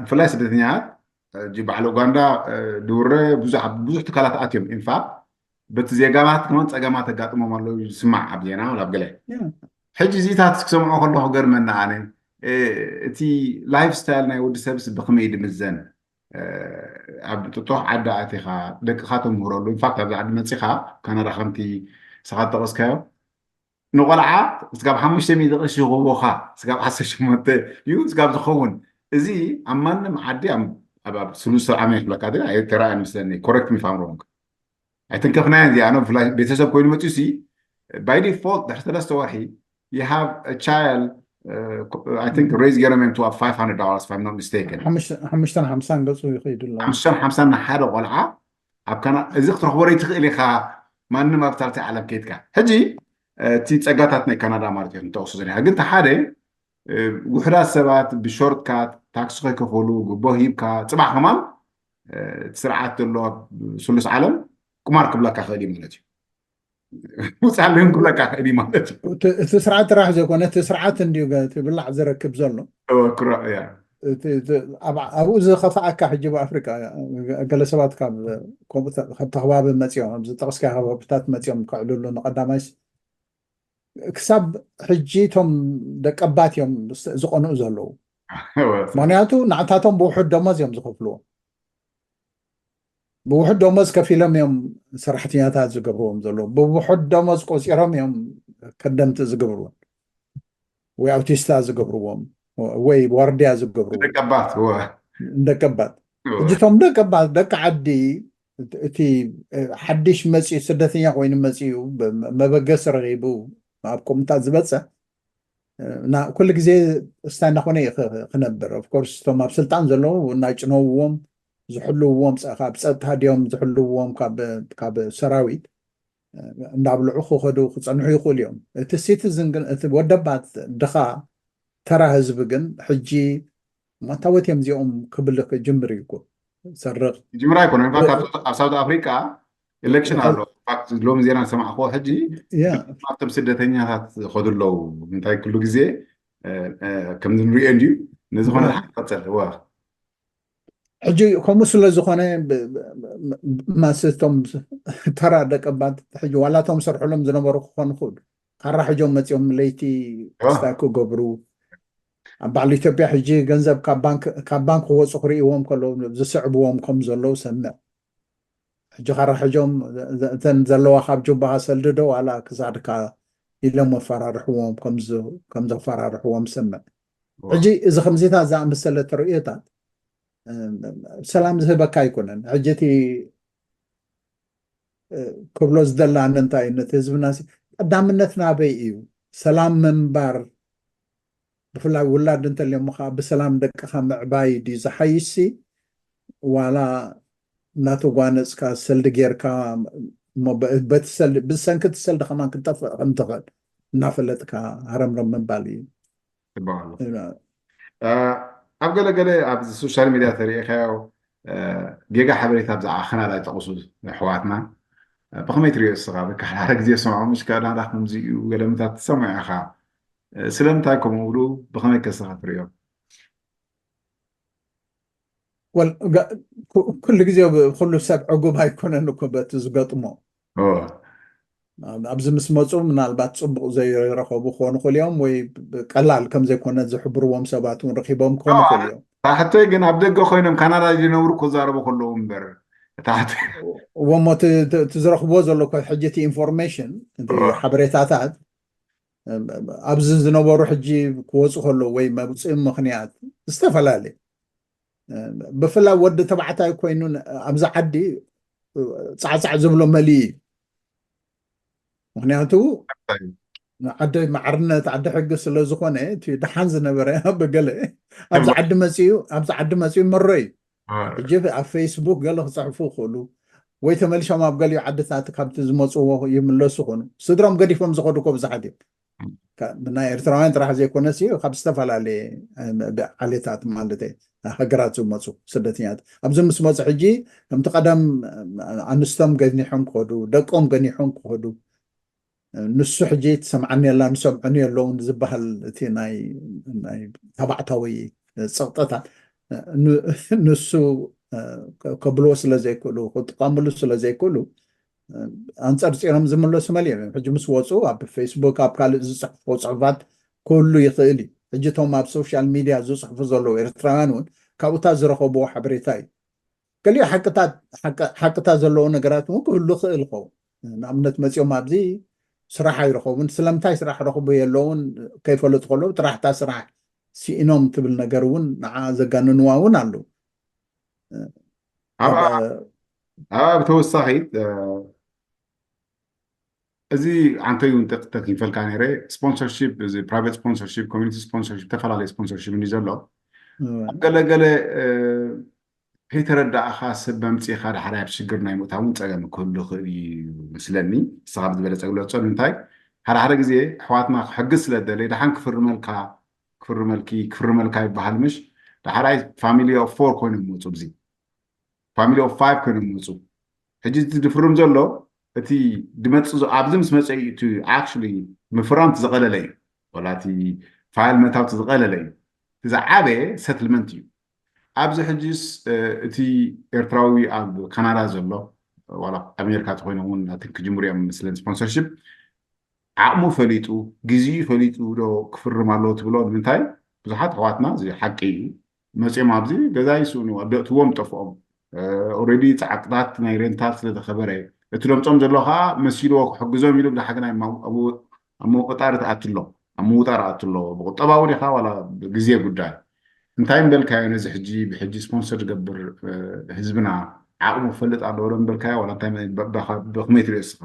ብፍላይ ስደተኛታት ሕጂ በዓል ኡጋንዳ ድውረ ብዙሕ ትካላት ኣትዮም ኢንፋክት በቲ ዜጋማት ከማን ፀገማት ኣጋጥሞም ኣለዉ ዝስማዕ ኣብ ዜና ኣብ ገለ ሕጂ እዚታት ክሰምዖ ከለኹ ገርመና ኣነ እቲ ላይፍ ስታይል ናይ ወዲ ሰብስ ብከመይ ድምዘን ኣብ ጥጡሕ ዓዲ ኣቲኻ ደቅኻ ተምህረሉ ኢንፋክት ኣብዚ ዓዲ መፂኻ ካናዳ ከምቲ ስኻ ጠቐስካዮ ንቆልዓ ስጋብ ሓሙሽተ ሚእቲ ቅርሺ ይህቦኻ ስጋብ ዓሰርተ ሸሞንተ እዩ ስጋብ ዝኸውን እዚ ኣብ ማንም ዓዲ ኣብ ስሉስ ዓመት ይፍለካ ተራ ምስለኒ correct me if I'm wrong ኣይተንከፍናዮ እዚ ኣነ ብፍላይ ቤተሰብ ኮይኑ መፅኡ ሲ by default ድሕሪ ሰለስተ ወርሒ you have a child I think raise ገይሮም እዮም to five hundred dollars if I'm not mistaken ሓሙሽተን ሓምሳን ገፁ ይኸይዱ ኣለዉ ሓምሳን ሓምሳን ንሓደ ቆልዓ ኣብ ካና እዚ ክትረኽቦ ዶ ትኽእል ኢኻ ማንም ኣብ ሳልሳይ ዓለም ከይድካ ሕጂ እቲ ፀጋታት ናይ ካናዳ ማለት እዩ ንጠቕሱ ዘለና ግን ሓደ ውሕዳት ሰባት ብሾርትካት ታክሲ ከይከፈሉ ጉቦ ሂብካ ፅባሕ ከማን እቲ ስርዓት ዘሎ ስሉስ ዓለም ቁማር ክብለካ ክእል እዩ ማለት እዩ ውፃእ ኣለዮም ክብለካ ክእል እዩ ማለት እዩ እቲ ስርዓት ጥራሕ ዘይኮነ እቲ ስርዓት እንድዩ ትብላዕ ዝረክብ ዘሎ ኩራዕ እያ ኣብኡ ዝኸፍኣካ ሕጂ ብኣፍሪቃ ገለ ሰባት ካብ ተኸባቢ መፂኦም ኣብዚ ጠቕስካ ከባብታት መፂኦም ከዕልሉ ንቀዳማይ ክሳብ ሕጂ እቶም ደቀባት እዮም ዝቐንኡ ዘለዉ ምክንያቱ ንዕታቶም ብውሑድ ደሞዝ እዮም ዝኸፍልዎም ብውሑድ ደሞዝ ከፊሎም እዮም ሰራሕተኛታት ዝገብርዎም ዘለዉ ብውሑድ ደሞዝ ቆፂሮም እዮም ከደምቲ ዝገብርዎም ወይ ኣውቲስታ ዝገብርዎም ወይ ዋርድያ ዝገብርዎም ደቀባት ደቀባት እጅቶም ደቀባት ደቂ ዓዲ እቲ ሓድሽ መፅኡ ስደተኛ ኮይኑ መፅኡ መበገሲ ረኺቡ ኣብ ከምታት ዝበፅሕ ኩሉ ግዜ ስታይ እናኾነ እዩ ክነብር ኦፍኮርስ እቶም ኣብ ስልጣን ዘለዉ እናጭነውዎም ዝሕልውዎም ካብ ፀጥታ ድዮም ዝሕልውዎም ካብ ሰራዊት እንዳብልዑ ክኸዱ ክፀንሑ ይኽእሉ እዮም እቲ ሲቲዝን ግን እቲ ወደባት ድኻ ተራ ህዝቢ ግን ሕጂ ማታወት እዮም እዚኦም ክብል ክጅምር እዩ ሰርቕ ጅምራ ኣይኮነ ኣብ ሳውት ኣፍሪቃ ኤሌክሽን ኣሎ ሎሚ ዜና ዝሰማዕክዎ ሕጂ ኣብቶም ስደተኛታት ዝኸዱ ኣለዉ እንታይ ኩሉ ግዜ ከም ንሪኦ እንድዩ ንዝኾነ ዝሓቀፀል እወ ሕጂ ከምኡ ስለ ዝኾነ ማስቶም ተራ ደቀባት ሕጂ ዋላቶም ሰርሕሎም ዝነበሩ ክኾኑ ክእሉ ካራ ሕጆም መፂኦም ለይቲ ስታይ ክገብሩ ኣብ በዓል ኢትዮጵያ ሕጂ ገንዘብ ካብ ባንክ ክወፁ ክርእይዎም ከለዉ ዝስዕብዎም ከም ዘለዉ ሰምዕ ሕጂ ካራ ሕጆም እተን ዘለዋ ካብ ጁባኻ ሰልዲ ዶ ዋላ ክሳድካ ኢሎም ኣፈራርሕዎም ከም ዘፈራርሕዎም ሰምዕ ሕጂ እዚ ከምዚታት ዝኣመሰለ ተርእዮታት ሰላም ዝህበካ ኣይኮነን። ሕጂ እቲ ክብሎ ዝደላኒ እንታይ እዩ፣ ነቲ ህዝብና ቀዳምነት ናበይ እዩ? ሰላም ምንባር፣ ብፍላይ ውላድ እንተልዮሞ ከዓ ብሰላም ደቅኻ ምዕባይ ድዩ ዝሓይሽ ሲ፣ ዋላ እናተጓነፅካ ሰልዲ ጌርካ እሞ በ- በቲ ሰልዲ፣ ብሰንኪ እቲ ሰልዲ ከማን ክትጠፍእ ከምትኽእል እናፈለጥካ ሃረምረም ምባል እዩ። ኣብ ገለገለ ኣብ ሶሻል ሚድያ ተሪኢካዮ ጌጋ ሓበሬታ ብዛዕባ ካናዳ ይጠቕሱ ኣሕዋትና። ብኸመይ ትሪኦ እስኻ? ብካናዳ ግዜ ሰምዖ፣ ምሽ ካናዳ ከምዚ እዩ፣ ገለምታት ትሰምዖ ኢኻ። ስለምንታይ ከምኡ ብሉ? ብኸመይ ከስኻ ትሪኦ? ኩሉ ግዜ ኩሉ ሰብ ዕጉብ ኣይኮነን እኮ በቲ ዝገጥሞ። ኣብዚ ምስ መፁ ምናልባት ፅቡቕ ዘይረኸቡ ክኾኑ ይኽእሉ እዮም፣ ወይ ቀላል ከም ዘይኮነ ዝሕብርዎም ሰባት እውን ረኺቦም ክኾኑ ይኽእሉ እዮም። ታሕተይ ግን ኣብ ደገ ኮይኖም ካናዳ ዝነብሩ ክዛረቡ ከለዉ እምበር ታሕተ ወሞ እቲ ዝረኽብዎ ዘሎ እኮ ሕጂ እቲ ኢንፎርሜሽን፣ እቲ ሓበሬታታት ኣብዚ ዝነበሩ ሕጂ ክወፁ ከለዉ ወይ መውፅኢ ምኽንያት ዝተፈላለየ፣ ብፍላይ ወዲ ተባዕታይ ኮይኑ ኣብዚ ዓዲ ፃዕፃዕ ዝብሎ መሊ እዩ። ምክንያቱ ዓዲ ማዕርነት፣ ዓዲ ሕጊ ስለ ዝኾነ እቲ ደሓን ዝነበረ ብገለ ኣብዚ ዓዲ መፅኡ ኣብዚ ዓዲ መፅኡ መሮ እዩ። ሕጂ ኣብ ፌስቡክ ገለ ክፅሕፉ ይኽእሉ ወይ ተመሊሶም ኣብ ገሊኡ ዓድታት ካብቲ ዝመፅዎ ይምለሱ ይኾኑ። ስድሮም ገዲፎም ዝኸዱ እኮ ብዙሓት እዮም። ብናይ ኤርትራውያን ጥራሕ ዘይኮነስ ካብ ዝተፈላለየ ዓሌታት ማለት ሃገራት ዝመፁ ስደተኛታት ኣብዚ ምስ መፁ ሕጂ ከምቲ ቀደም ኣንስቶም ገኒሖም ክኸዱ፣ ደቆም ገኒሖም ክኸዱ፣ ንሱ ሕጂ ትሰምዓኒ ኣላ ንሰምዑኒ ኣለውን ዝበሃል እቲ ናይ ናይ ተባዕታዊ ፀቕጥታት ንሱ ከብልዎ ስለ ዘይክእሉ ክጥቀምሉ ስለ ዘይክእሉ ኣንፀርፂሮም ዝምለሱ መሊኦም እዮም። ሕጂ ምስ ወፁ ኣብ ፌስቡክ ኣብ ካልእ ዝፅሕፎ ፅሑፋት ክህሉ ይኽእል እዩ። ሕጂ እቶም ኣብ ሶሻል ሚድያ ዝፅሕፉ ዘለዉ ኤርትራውያን እውን ካብኡታት ዝረኸብዎ ሓበሬታ እዩ። ገሊኡ ሓቅታት ዘለዉ ነገራት እውን ክህሉ ይኽእል ይኸውን። ንኣብነት መፂኦም ኣብዚ ስራሕ ኣይረኸቡን። ስለምንታይ ስራሕ ረኽቡ የለውን ከይፈለጡ ከለዉ ጥራሕታ ስራሕ ስኢኖም ትብል ነገር እውን ንዓ ዘጋንንዋ እውን ኣለዉ። ኣብኣ ብተወሳኺ እዚ ዓንተይ እውን ተኪፈልካ ነይረ ስፖንሰርሺፕ፣ እዚ ፕራይቬት ስፖንሰርሺፕ፣ ኮሚኒቲ ስፖንሰርሺፕ፣ ዝተፈላለዩ ስፖንሰርሺፕ እንዲ ዘሎ ኣብ ገለገለ ከይተረዳእኻ ሰብ መምፅእኻ ዳሕራይ ኣብ ሽግር ናይ ምእታውን ፀገም ክህሉ ይኽእል እዩ መስለኒ። ንስኻ ብዝበለፀ ግለፆ። ንምንታይ ሓደ ሓደ ግዜ ኣሕዋትና ክሕግዝ ስለ ደለይ ደሓን ክፍርመልካ ክፍርመልኪ ክፍርመልካ ይበሃል ምሽ። ዳሕራይ ፋሚሊ ኦፍ ፎር ኮይኖም መፁ፣ ብዚ ፋሚሊ ኦፍ ፋይቭ ኮይኖም መፁ። ሕጂ እቲ ዝፍርም ዘሎ እቲ ድመፅ ኣብዚ ምስ መፀ እዩ እቲ ኣክቹሊ ምፍራም ዝቐለለ እዩ። ወላ እቲ ፋይል መታውቲ ዝቐለለ እዩ። እቲ ዝዓበየ ሰትልመንት እዩ። ኣብዚ ሕጂስ እቲ ኤርትራዊ ኣብ ካናዳ ዘሎ ዋላ ኣሜሪካ ተኮይኖም እውን ናትን ክጅምሩ እዮም ምስለን ስፖንሰርሽፕ ዓቕሙ ፈሊጡ ግዜኡ ፈሊጡ ዶ ክፍርም ኣለዎ ትብሎ? ንምንታይ ብዙሓት ኣሕዋትና እዚ ሓቂ እዩ መፅኦም ኣብዚ ገዛ ይስእኑ ኣብ ደእትዎም ጠፍኦም ኦልሬዲ ፃዕቅታት ናይ ሬንታል ስለተኸበረ እቲ ደምፆም ዘሎ ከዓ መሲልዎ ክሕግዞም ኢሉ ብሓገናይ ኣብ ምውጣር ትኣትሎ ኣብ ምውጣር ኣትሎ ብቁጠባዊ ዲኻ ዋላ ብግዜ ጉዳይ እንታይ ምበልካዮ ነዚ ሕጂ ብሕጂ ስፖንሰር ዝገብር ህዝብና ዓቕሙ ክፈልጥ ኣለዎ ዶ ምበልካዮ ዋላ እንታይ ብኸመይ ትሪኦ እስኻ?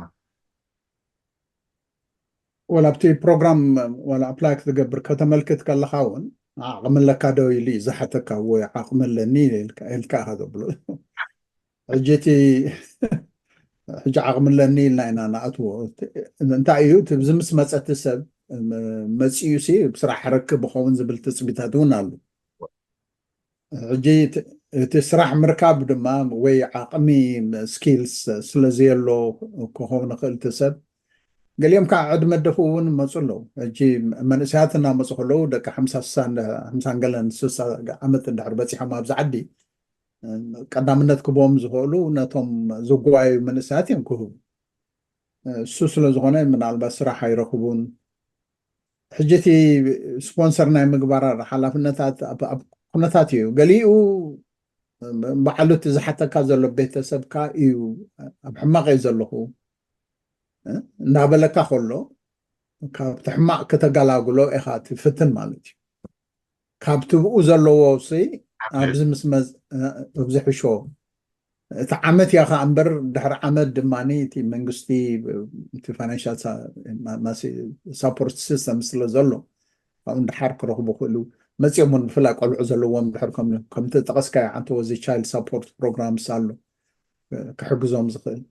ወላ ኣብቲ ፕሮግራም ወላ ኣፕላይ ክትገብር ከተመልክት ከለካ እውን ዓቕሚ ኣለካ ዶ ኢሉ እዩ ዝሓተካ ወይ ዓቕሚ ኣለኒ ኢልካ ኢኻ ዘብሎ ሕጂ እቲ ሕጂ ዓቕሚ ኣለኒ ኢልና ኢና ንኣትዎ እንታይ እዩ እቲ ብዚ ምስ መፀ እቲ ሰብ መፂኡ ሲ ብስራሕ ርክብ ይኸውን ዝብል ትፅቢታት እውን ኣሉ ሕጂ እቲ ስራሕ ምርካብ ድማ ወይ ዓቕሚ ስኪልስ ስለዘየሎ ክኸውን ይኽእል እቲ ሰብ ገሊኦም ከዓ ዕድመ ደፍኡ እውን ይመፁ ኣለዉ ሕጂ መንእሰያት እናመፁ ከለዉ ደቂ ሓምሳ ስሳ ሓምሳን ገለን ስሳ ዓመት እንድሕር በፂሖም ኣብዚ ዓዲ ቀዳምነት ክህቦም ዝኽእሉ ነቶም ዝጓዩ መንእሰያት እዮም ክህቡ እሱ ስለ ዝኾነ ምናልባት ስራሕ ኣይረኽቡን ሕጂ እቲ ስፖንሰር ናይ ምግባር ሓላፍነታት ኣብ ኩነታት እዩ ገሊኡ በዓሉ እቲ ዝሓተካ ዘሎ ቤተሰብካ እዩ ኣብ ሕማቕ እዩ ዘለኹ እናበለካ ከሎ ካብቲ ሕማቕ ከተገላግሎ ኢኻ ትፍትን ማለት እዩ ካብቲ ብኡ ዘለዎ ሲ ኣብዚ ምስ መዝ ኣብዚ ሕሾ እቲ ዓመት እያ ከዓ እምበር ድሕሪ ዓመት ድማ እቲ መንግስቲ እቲ ፋይናንሻል ሳፖርት ሲስተም ስለ ዘሎ ካብኡ ድሓር ክረኽቡ ክእሉ መፂኦም እውን ብፍላይ ቆልዑ ዘለዎም ድሕር ከምቲ ጠቐስካዮ ዓንተወ እዚ ቻይልድ ሳፖርት ፕሮግራምስ ኣሎ ክሕግዞም ዝኽእል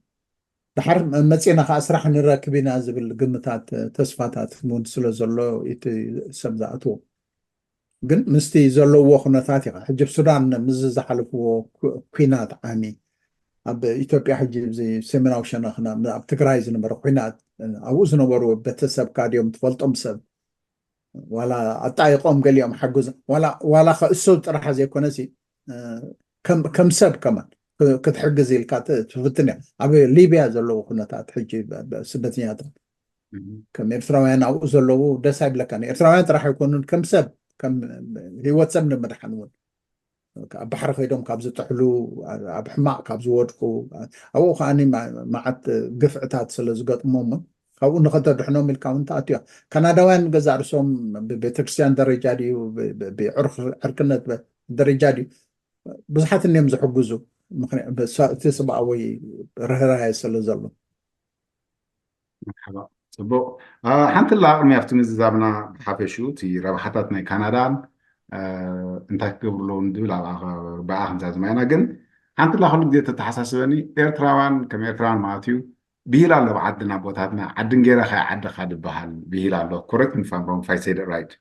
ድሓር መፂና ከዓ ስራሕ ንረክብ ኢና ዝብል ግምታት ተስፋታት እውን ስለ ዘሎ እቲ ሰብ ዝኣትዎ ግን ምስቲ ዘለዎ ኩነታት ኢኻ ሕጂ ብ ሱዳን ምዚ ዝሓለፍዎ ኩናት ዓሚ ኣብ ኢትዮጵያ ሕጂ እዚ ሰሜናዊ ሸነኽና ኣብ ትግራይ ዝነበረ ኩናት ኣብኡ ዝነበሩ ቤተሰብካ ድዮም ትፈልጦም ሰብ ዋላ ኣጣይቆም ገሊኦም ሓጉዝ ዋላ ከእሱ ጥራሕ ዘይኮነሲ ከም ሰብ ከማን ክትሕግዝ ኢልካ ትፍትን እያ ኣብ ሊብያ ዘለዉ ኩነታት ሕጂ ስደተኛታት ከም ኤርትራውያን ኣብኡ ዘለዉ ደስ ኣይብለካን ኤርትራውያን ጥራሕ ኣይኮኑን ከም ሰብ ከም ህይወት ሰብ ንምድሓን እውን ኣብ ባሕሪ ከይዶም ካብ ዝጥሕሉ ኣብ ሕማቕ ካብ ዝወድቁ ኣብኡ ከዓ መዓት ግፍዕታት ስለ ዝገጥሞም እውን ካብኡ ንኸተድሕኖም ኢልካ እውን ተኣትዮ ካናዳውያን ገዛ ርሶም ብቤተክርስትያን ደረጃ ድዩ ብዕርክነት ደረጃ ድዩ ብዙሓት እኒኦም ዝሕግዙ እቲ ሰብኣዊ ርህራየ ስለ ዘሎ መርሓባ ፅቡቅ ሓንቲ ላ ቅድሚ ኣብቲ ምዝዛምና ብሓፈሹ እቲ ረብሓታት ናይ ካናዳን እንታይ ክገብሩ ኣለዎም ዝብል ብኣ ክንዛዝማ ኢና ግን ሓንቲ ላ ኩሉ ግዜ ተተሓሳስበኒ ኤርትራውያን ከም ኤርትራውያን ማለት እዩ ብሂል ኣሎ ብዓድና ቦታትና ዓድን ገይረካ ዓድኻ ዝበሃል ብሂል ኣሎ correct me if I'm wrong if I said it right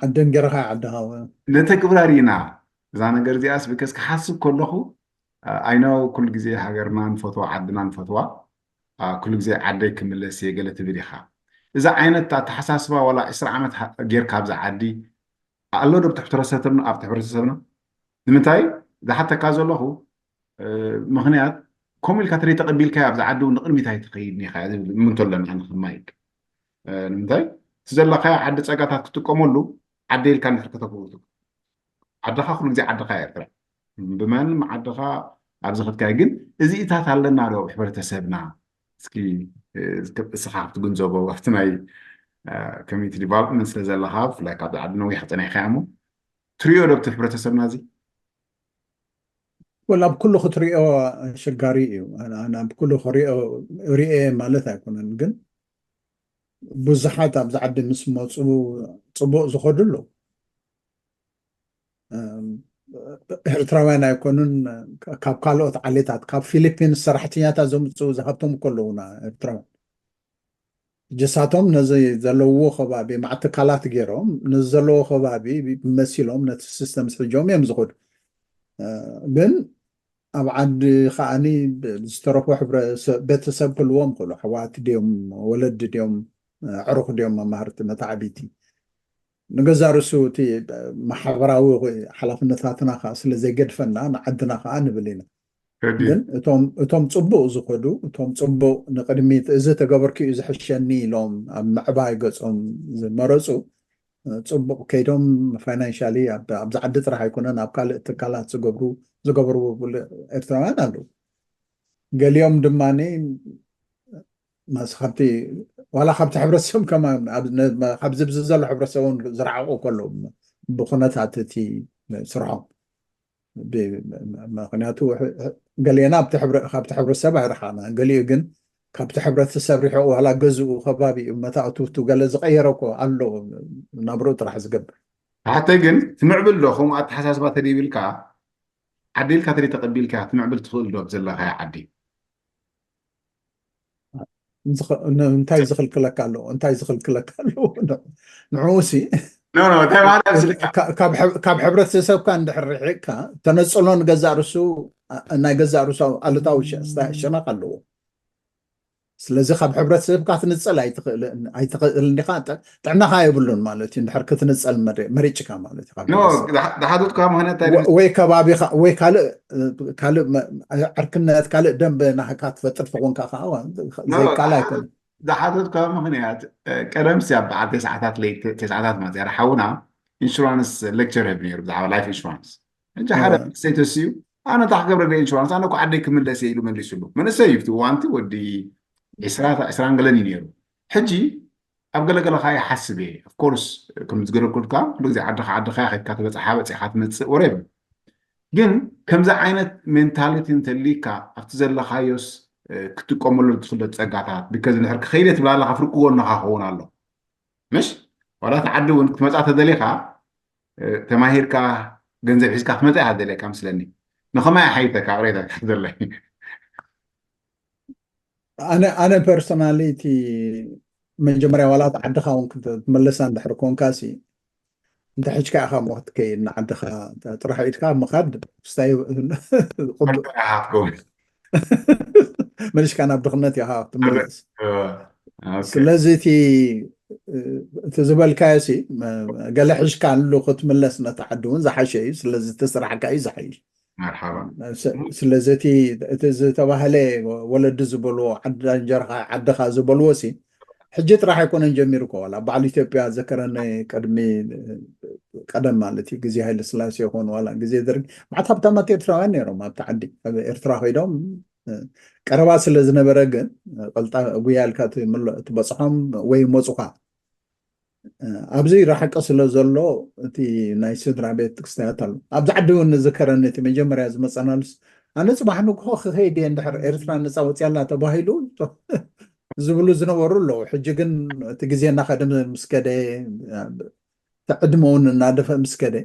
ዓድን ገይረካ ዓድኻ ነተግብራ ርኢና እዛ ነገር እዚኣስ ብከስ ክሓስብ ከለኹ I know ኩሉ ግዜ ሃገርና ንፈትዋ ዓድና ንፈትዋ ኩሉ ግዜ ዓደይ ክምለስ እየ ገለ ትብል ኢኻ እዚ ዓይነት ኣተሓሳስባ ዋላ ዕስራ ዓመት ጌርካ ኣብዚ ዓዲ ኣሎ ዶ ኣብቲ ሕብረተሰብና ኣብቲ ሕብረተሰብና ንምንታይ ዝሓተካ ዘለኹ ምኽንያት ከምኡ ኢልካ ተደይ ተቐቢልካዮ ኣብዚ ዓዲ እውን ንቕድሚት ኣይትኸይድን ኢኻ ዝብል እምንቶ ኣለና ንኽማይክ ንምንታይ እቲ ዘለኻዮ ዓዲ ፀጋታት ክጥቀመሉ ዓደ ኢልካ እንድሕር ከተፍውቱ ዓድኻ ኩሉ ግዜ ዓድኻ ኤርትራ ብማንም ዓድኻ ኣብዚ ከድካዮ ግን እዚኢታት ኣለና ዶ ኣብ ሕብረተሰብና እስኪ እስኻ ክትግንዘቦ ኣብቲ ናይ ኮሚኒቲ ዲቨሎፕመንት ስለ ዘለኻ ብፍላይ ካብዚ ዓዲ ነዊሕ ክፀኒሕካ እሞ ትሪኦ ዶ ኣብቲ ሕብረተሰብና እዚ ወላ ኣብ ኩሉ ክትሪኦ ኣሸጋሪ እዩ ኣብ ኩሉ ክሪኦ ሪኤ ማለት ኣይኮነን ግን ብዙሓት ኣብዚ ዓዲ ምስ መፁ ፅቡቅ ዝኸዱ ኣለዉ ኤርትራውያን ኣይኮኑን ካብ ካልኦት ዓሌታት ካብ ፊሊፒንስ ሰራሕተኛታት ዘምፅኡ ዝሃብቶም እኮ ኣለዉና ኤርትራውያን ጅሳቶም ነዚ ዘለውዎ ከባቢ ማዕ ትካላት ገይሮም ነዚ ዘለዎ ከባቢ መሲሎም ነቲ ሲስተም ዝሕጆም እዮም ዝኸዱ ግን ኣብ ዓዲ ከዓኒ ዝተረፎ ቤተሰብ ክህልዎም ክእሉ ኣሕዋት ድዮም ወለዲ ድዮም ዕሩኽ ድዮም መማህርቲ መታዕቢቲ ንገዛ ርእሱ እቲ ማሕበራዊ ሓላፍነታትና ከዓ ስለ ዘይገድፈና ንዓድና ከዓ ንብል ኢና ግን እቶም ፅቡቅ ዝኸዱ እቶም ፅቡቅ ንቅድሚት እዚ ተገበርኪ እዩ ዝሕሸኒ ኢሎም ኣብ ምዕባይ ገፆም ዝመረፁ ፅቡቅ ከይዶም ፋይናንሻሊ ኣብዚ ዓዲ ጥራሕ ኣይኮነን ኣብ ካልእ ትካላት ዝገብሩ ዝገበሩ ኤርትራውያን ኣለዉ ገሊኦም ድማ ማስ ካብቲ ዋላ ካብቲ ሕብረተሰብ ከማን ኣብዚ ብዚ ዘሎ ሕብረተሰብ እውን ዝረዓቑ ከለዉ ብኩነታት እቲ ስርሖም ምክንያቱ ገሊና ካብቲ ሕብረተሰብ ኣይረሓና ገሊኡ ግን ካብቲ ሕብረተሰብ ሪሑ ዋላ ገዝኡ ከባቢኡ መታእትውቱ ገለ ዝቀየረ እኮ ኣሎ ናብርኡ ጥራሕ ዝገብር ሓተይ ግን ትምዕብል ዶ ከምኡ ኣተሓሳስባ ተደይብልካ ዓዲ ኢልካ ተደይ ተቀቢልካ ትምዕብል ትኽእል ዶ ዘለካ ዓዲ እንታይ ዝኽልክለካ ኣለዎ እንታይ ዝኽልክለካ ኣለዎ ንዕኡ ሲ እንታይ ማለት ዝልካ ካብ ሕብረተሰብካ እንድሕር ርሒቅካ ተነፅሎ ንገዛእ ርሱ ናይ ገዛእ ርሱ ኣሉታዊ ሸነክ ኣለዎ ስለዚ ካብ ሕብረተሰብካ ትንፀል ኣይትኽእል እንዲኻ ጥዕናኻ የብሉን ማለት እዩ እንድሕር ክትንፀል መሪጭካ ማለት እዩ ዝሓተትካ ምክንያት ወይ ከባቢኻ ወይ ካልእ ካልእ ዕርክነት ካልእ ደንበ ናህካ ትፈጥር ተኾንካ ከዓ ዘይካል ኣይኮነ ዝሓተትካ ምክንያት ቀደም ሲ ኣብ በዓል ተስዓታት ለይቲ ተስዓታት ማለት እያ ሓውና ኢንሹራንስ ሌክቸር ህብ ነይሩ ብዛዕባ ላይፍ ኢንሹራንስ ሕጂ ሓደ ሰይተስዩ ኣነ እንታይ ክገብረ ኢንሹራንስ ኣነ እኮ ዓደይ ክምለስ ኢሉ መሊሱሉ መንእሰይ እዩ ዋንቲ ወዲ ዕስራን ገለን እዩ ነይሩ ሕጂ ኣብ ገለገለ ከዓ ይሓስብ እየ። ኦፍኮርስ፣ ከም ዝገለኩልካ፣ ኩሉ ግዜ ዓድኻ ዓድኻ ከድካ ትበፅሓ በፂኻ ትመፅእ ወሬ። ግን ከምዚ ዓይነት ሜንታሊቲ እንተልካ፣ ኣብቲ ዘለካዮስ ክትጥቀመሉ ትኽእሎ ጸጋታት፣ ቢካዝ ንድሕር ክኸይደ ትብል ኣለኻ፣ ፍርቂ ጎንኻ ክኸውን ኣሎ። ምሽ ዋላ እቲ ዓዲ እውን ክትመጻ ተደሊኻ፣ ተማሂርካ፣ ገንዘብ ሒዝካ ክትመጻ ኢኻ ደልየካ ምስለኒ። ንኸማይ ሓይተካ ቅሬታ ዘለኒ። ኣነ ኣነ ፐርሶናሊ እቲ መጀመርያ ዋላ እቲ ዓድኻ እውን ክትመለሳ እንድሕር ኮንካ ሲ እንተ ሕጅካ ኢኻ እሞ ክትከይድ ንዓድኻ ጥራሕ ኢድካ ምኻድ ስታይ ኣትኩም መሊስካ ናብ ድኽነት ኢኻ ክትምለስ። ስለዚ እቲ እቲ ዝበልካዮ ሲ ገለ ሕጅካ ኣሉ ክትምለስ ነቲ ዓዲ እውን ዝሓሸ እዩ። ስለዚ እቲ ስራሕካ እዩ ዝሓይሽ። መርሓባ ስለዚ እቲ እቲ ዝተባህለ ወለዲ ዝበልዎ ዓዲ እንጀራኻ ዓድኻ ዝበልዎ ሲ ሕጂ ጥራሕ ኣይኮነን ጀሚሩ እኮ ዋላ በዓል ኢትዮጵያ ዘከረኒ ቅድሚ ቀደም ማለት እዩ ግዜ ሃይለ ስላሴ ይኾን ዋላ ግዜ ደርጊ ማዕት ሃብታማት ኤርትራውያን ነይሮም ኣብቲ ዓዲ ኣብ ኤርትራ ኮይዶም ቀረባ ስለ ዝነበረ ግን ቀልጣ ጉያ ኢልካ ትበፅሖም ወይ መፁኻ ኣብዚ ራሕቂ ስለ ዘሎ እቲ ናይ ስድራ ቤት ክስተያት ኣሎ ኣብዚ ዓዲ እውን ንዝከረኒ እቲ መጀመርያ ዝመፀናሉስ ኣነ ፅባሕ ንግሆ ክኸይድ እየ እንድሕር ኤርትራ ነፃ ወፅያላ ተባሂሉ ዝብሉ ዝነበሩ ኣለዉ ሕጂ ግን እቲ ግዜ እናኸደ ምስ ከደ እቲ ዕድመ እውን እናደፈ ምስ ከደ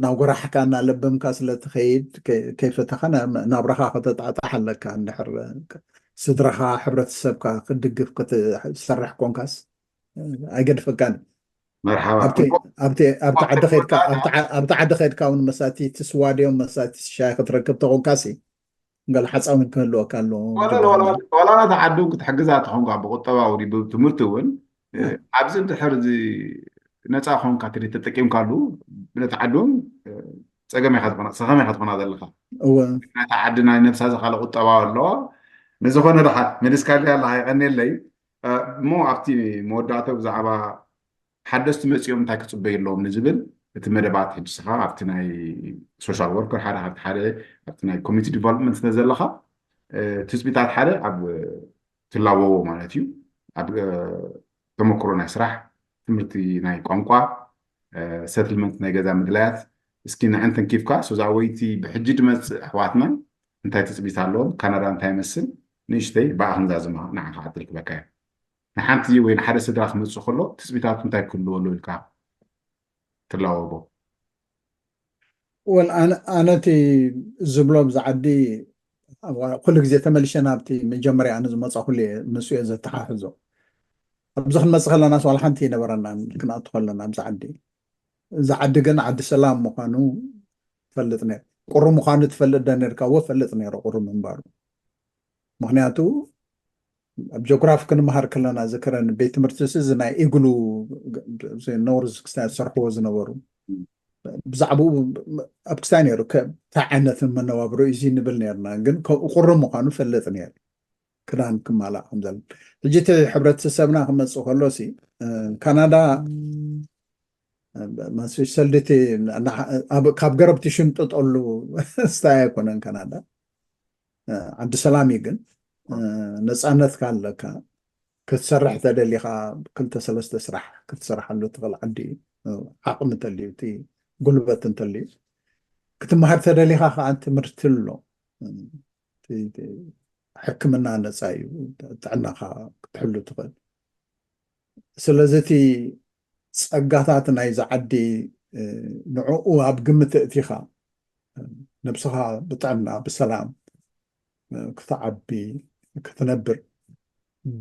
ናብ ጎራሕካ እናለበምካ ስለ ትኸይድ ከይፈተኻ ናብራኻ ከተጣጣሕ ኣለካ እንድሕር ስድራኻ ሕብረተሰብካ ክትድግፍ ክትሰርሕ ኮንካስ ኣይገድፈካን መርሓባ ኣብቲ ዓዲ ኸድካ እውን መሳቲ ትስዋ ድዮም መሳቲ ሻይ ክትረክብ ተኾንካሲ ገለ ሓፃዊን ክህልወካ ኣለዎ ዋላ ናታ ዓዲ እውን ክትሕግዛ ተኾንካ ብቁጠባዊ ብትምህርቲ እውን ኣብዚ እንድሕር ነፃ ኾንካ ተጠቂምካሉ ነቲ ዓዲ እውን ፀገም ኢኻ ዝኾና ሰኸም ኢኻ ዝኾና ዘለኻ እወ ናታ ዓዲ ናይ ነብሳ ዝኻለ ቁጠባ ኣለዋ ንዝኾነ ድሓት መሊስካልያ ኣለኻ ይቐንየለይ እሞ ኣብቲ መወዳእቶ ብዛዕባ ሓደስቲ መፂኦም እንታይ ክፅበዩ ኣለዎም ንዝብል እቲ መደባት ሕጂ ስኻ ኣብቲ ናይ ሶሻል ወርከር ሓደ ካብቲ ሓደ ኣብቲ ናይ ኮሚኒቲ ዲቨሎፕመንት ስለ ዘለኻ ትፅቢታት ሓደ ኣብ ትላበዎ ማለት እዩ ኣብ ተመክሮ ናይ ስራሕ ትምህርቲ ናይ ቋንቋ ሰትልመንት ናይ ገዛ ምድላያት እስኪ ንዕን ተንኪፍካ ሶዛ ወይቲ ብሕጂ ድመፅእ ኣሕዋትና እንታይ ትፅቢት ኣለዎም ካናዳ እንታይ ይመስል ንእሽተይ ብኣ ክንዛዝማ ንዓኻ ዕድል ክበካ እየ ንሓንቲ ወይ ንሓደ ስድራ ክመፅእ ከሎ ትፅቢታቱ እንታይ ክህልዎ ኣሎ ኢልካ ትላበዎ ወል ኣነ ኣነ እቲ ዝብሎ ብዛ ዓዲ ኩሉ ግዜ ተመልሸ ናብቲ መጀመርያ ኣነ ዝመፃ ኩሉ እየ ምስ እየ ዘተሓሕዞ ኣብዚ ክንመፅእ ከለናስ ዋላ ሓንቲ ይነበረና ክንኣቱ ከለና ኣብዚ ዓዲ እዚ ዓዲ ግን ዓዲ ሰላም ምዃኑ ፈልጥ ነር ቁሩ ምዃኑ ትፈልጥ ዶ ነርካ ወ ፈልጥ ነይረ ቁሩ ምንባሩ ምክንያቱ ኣብ ጂኦግራፊ ክንመሃር ከለና ዝክረን ቤት ትምህርቲ እዚ ናይ ኢግሉ ኖርዝ ክስታይ ዝሰርሕዎ ዝነበሩ ብዛዕባኡ ኣብ ክስታይ ነይሩ እንታይ ዓይነት መነባብሮ እዚ ንብል ነርና ግን ቁሪ ምዃኑ ፈልጥ ነይሩ ክዳን ክማላእ ከምዘለ ሕጂ እቲ ሕብረተሰብና ክመፅእ ከሎ ሲ ካናዳ ሰልድቲ ካብ ገረብቲ ሽምጥጠሉ ስታይ ኣይኮነን ካናዳ ዓዲ ሰላም እዩ ግን ነፃነትካ ኣለካ ክትሰርሕ ተደሊካ ክልተ ሰለስተ ስራሕ ክትሰርሓሉ ትኽእል ዓዲ እዩ ዓቕሚ እንተልዩ እቲ ጉልበት እንተልዩ ክትመሃር ተደሊካ ከዓ ትምህርቲ ኣሎ ሕክምና ነፃ እዩ ጥዕናካ ክትሕሉ ትኽእል ስለዚ እቲ ፀጋታት ናይዚ ዓዲ ንዕኡ ኣብ ግምት እቲኻ ነብስኻ ብጥዕና ብሰላም ክትዓቢ ክትነብር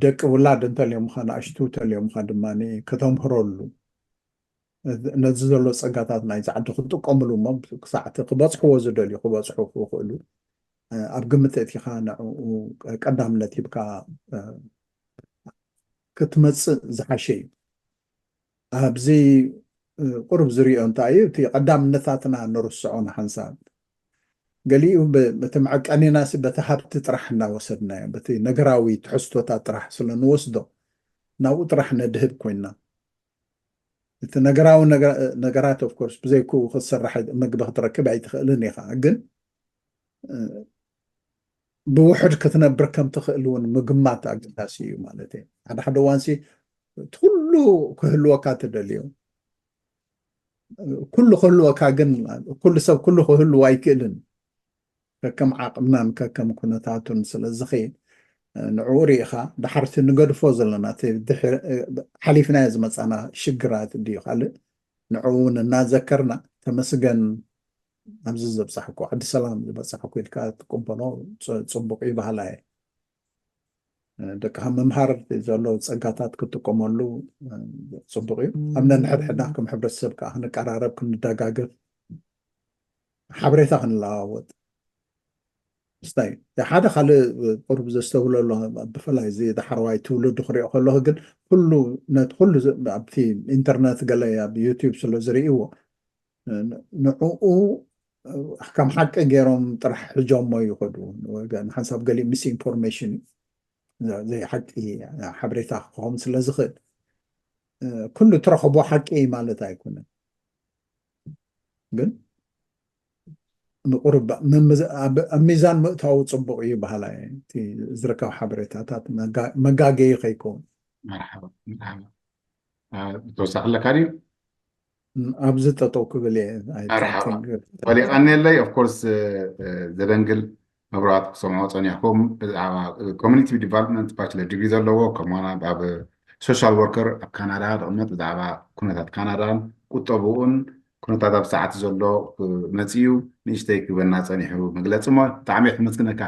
ደቂ ውላድ እንተልዮምኻ ንኣሽቱ እንተልዮምኻ ድማ ከተምህረሉ ነዚ ዘሎ ፀጋታት ናይዚ ዓዲ ክጥቀምሉ እሞ ክሳዕቲ ክበፅሕዎ ዝደልዩ ክበፅሑ ክኽእሉ ኣብ ግምት እቲኻ ንዕኡ ቀዳምነት ሂብካ ክትመፅእ ዝሓሸ እዩ ኣብዚ ቁሩብ ዝሪኦ እንታይ እዩ እቲ ቀዳምነታትና ንርስዖ ንሓንሳብ ገሊኡ እቲ መዐቀኒና በቲ ሃብቲ ጥራሕ እናወሰድናዮ በቲ ነገራዊ ትሕዝቶታት ጥራሕ ስለ ንወስዶ ናብኡ ጥራሕ ነድህብ ኮይና እቲ ነገራዊ ነገራት ኦፍኮርስ ብዘይክኡ ክትሰርሕ ምግቢ ክትረክብ ኣይትኽእልን ኢኻ ግን ብውሕድ ክትነብር ከም ትኽእል እውን ምግማት ኣገዳሲ እዩ ማለት እዩ ሓደ ሓደ እዋንሲ እቲ ኩሉ ክህልወካ ትደልዮ። ኩሉ ክህልወካ ግን፣ ኩሉ ሰብ ኩሉ ክህልዎ ኣይክእልን። ከከም ዓቕምናን ከከም ኩነታቱን ስለ ዝኸይድ፣ ንዕኡ ርኢኻ፣ ደሓር እቲ ንገድፎ ዘለና፣ እቲ ድሕሪ፣ ሓሊፍናዮ ዝመጻና ሽግራት እንድዩ። ካልእ ንዕኡ እውን እናዘከርና፣ ተመስገን ኣብዚ ዘብጻሕኩ፣ ዓዲ ሰላም ዝበጻሕኩ ኢልካ ትቅበሎ ጽ-፣ ጽቡቅ እዩ በሃላይ። ደቅኻ ምምሃር ዘሎ ጸጋታት ክትጥቀመሉ ጽቡቅ እዩ። ኣብ ነንሕድሕድና ከም ሕብረተሰብ ከዓ ክንቀራረብ፣ ክንደጋገፍ፣ ሓበሬታ ክንለዋወጥ። ምስታይ ሓደ ካልእ ቁሩብ ዘስተውለሉ፣ ብፍላይ እዚ ዳሕረዋይ ትውልዲ ክሪኦ ከለኹ ግን፣ ኩሉ፣ ነቲ ኩሉ ዝ-፣ ኣብቲ ኢንተርነት ገለ ኣብ ዩቲዩብ ስለ ዝርእይዎ፣ ን-፣ ንዕኡ ከም ሓቂ ገይሮም ጥራሕ ሕጆሞ ይኸዱ። ወገን ሓንሳብ ገሊኡ ሚስ ኢንፎርሜሽን እዩ። ዘ-፣ ዘይሓቂ ሓበሬታ ክኸውን ስለ ዝኽእል፣ ኩሉ ትረኽቦ ሓቂ ማለት ኣይኮነን። ግን ንቁርብ ምምዝ-፣ ኣብ፣ ኣብ ሚዛን ምእታው ጽቡቅ እዩ በሃላይ። እቲ ዝርከብ ሓበሬታታት መጋ-፣ መጋገዪ ከይከውን። መርሓባ፣ መርሓባ። አ፣ ተወሳኺ ኣለካ ድዩ? ም፣ ኣብዚ ጠጠው ክብል እየ። I መርሓባ። think ወሊቓኒ ኣለይ። Of course፣ እ፣ እ፣ ዘደንግል መብራህቱ ክሰምዖ ጸኒሕኩም፣ ብዛዕባ ኮሚኒቲ ዲቨሎፕመንት ባችለር ዲግሪ ዘለዎ፣ ከምኡውን ኣብ ሶሻል ወርከር ኣብ ካናዳ ዝቕመጥ፣ ብዛዕባ ኩነታት ካናዳን ቁጠብኡን ኩነታት ኣብ ሰዓት ዘሎ፣ እ፣ መጺኡ ንእሽተይ ክበና ጸኒሑ መግለጺ እሞ፣ ብጣዕሚ እየ ከመስግነካ።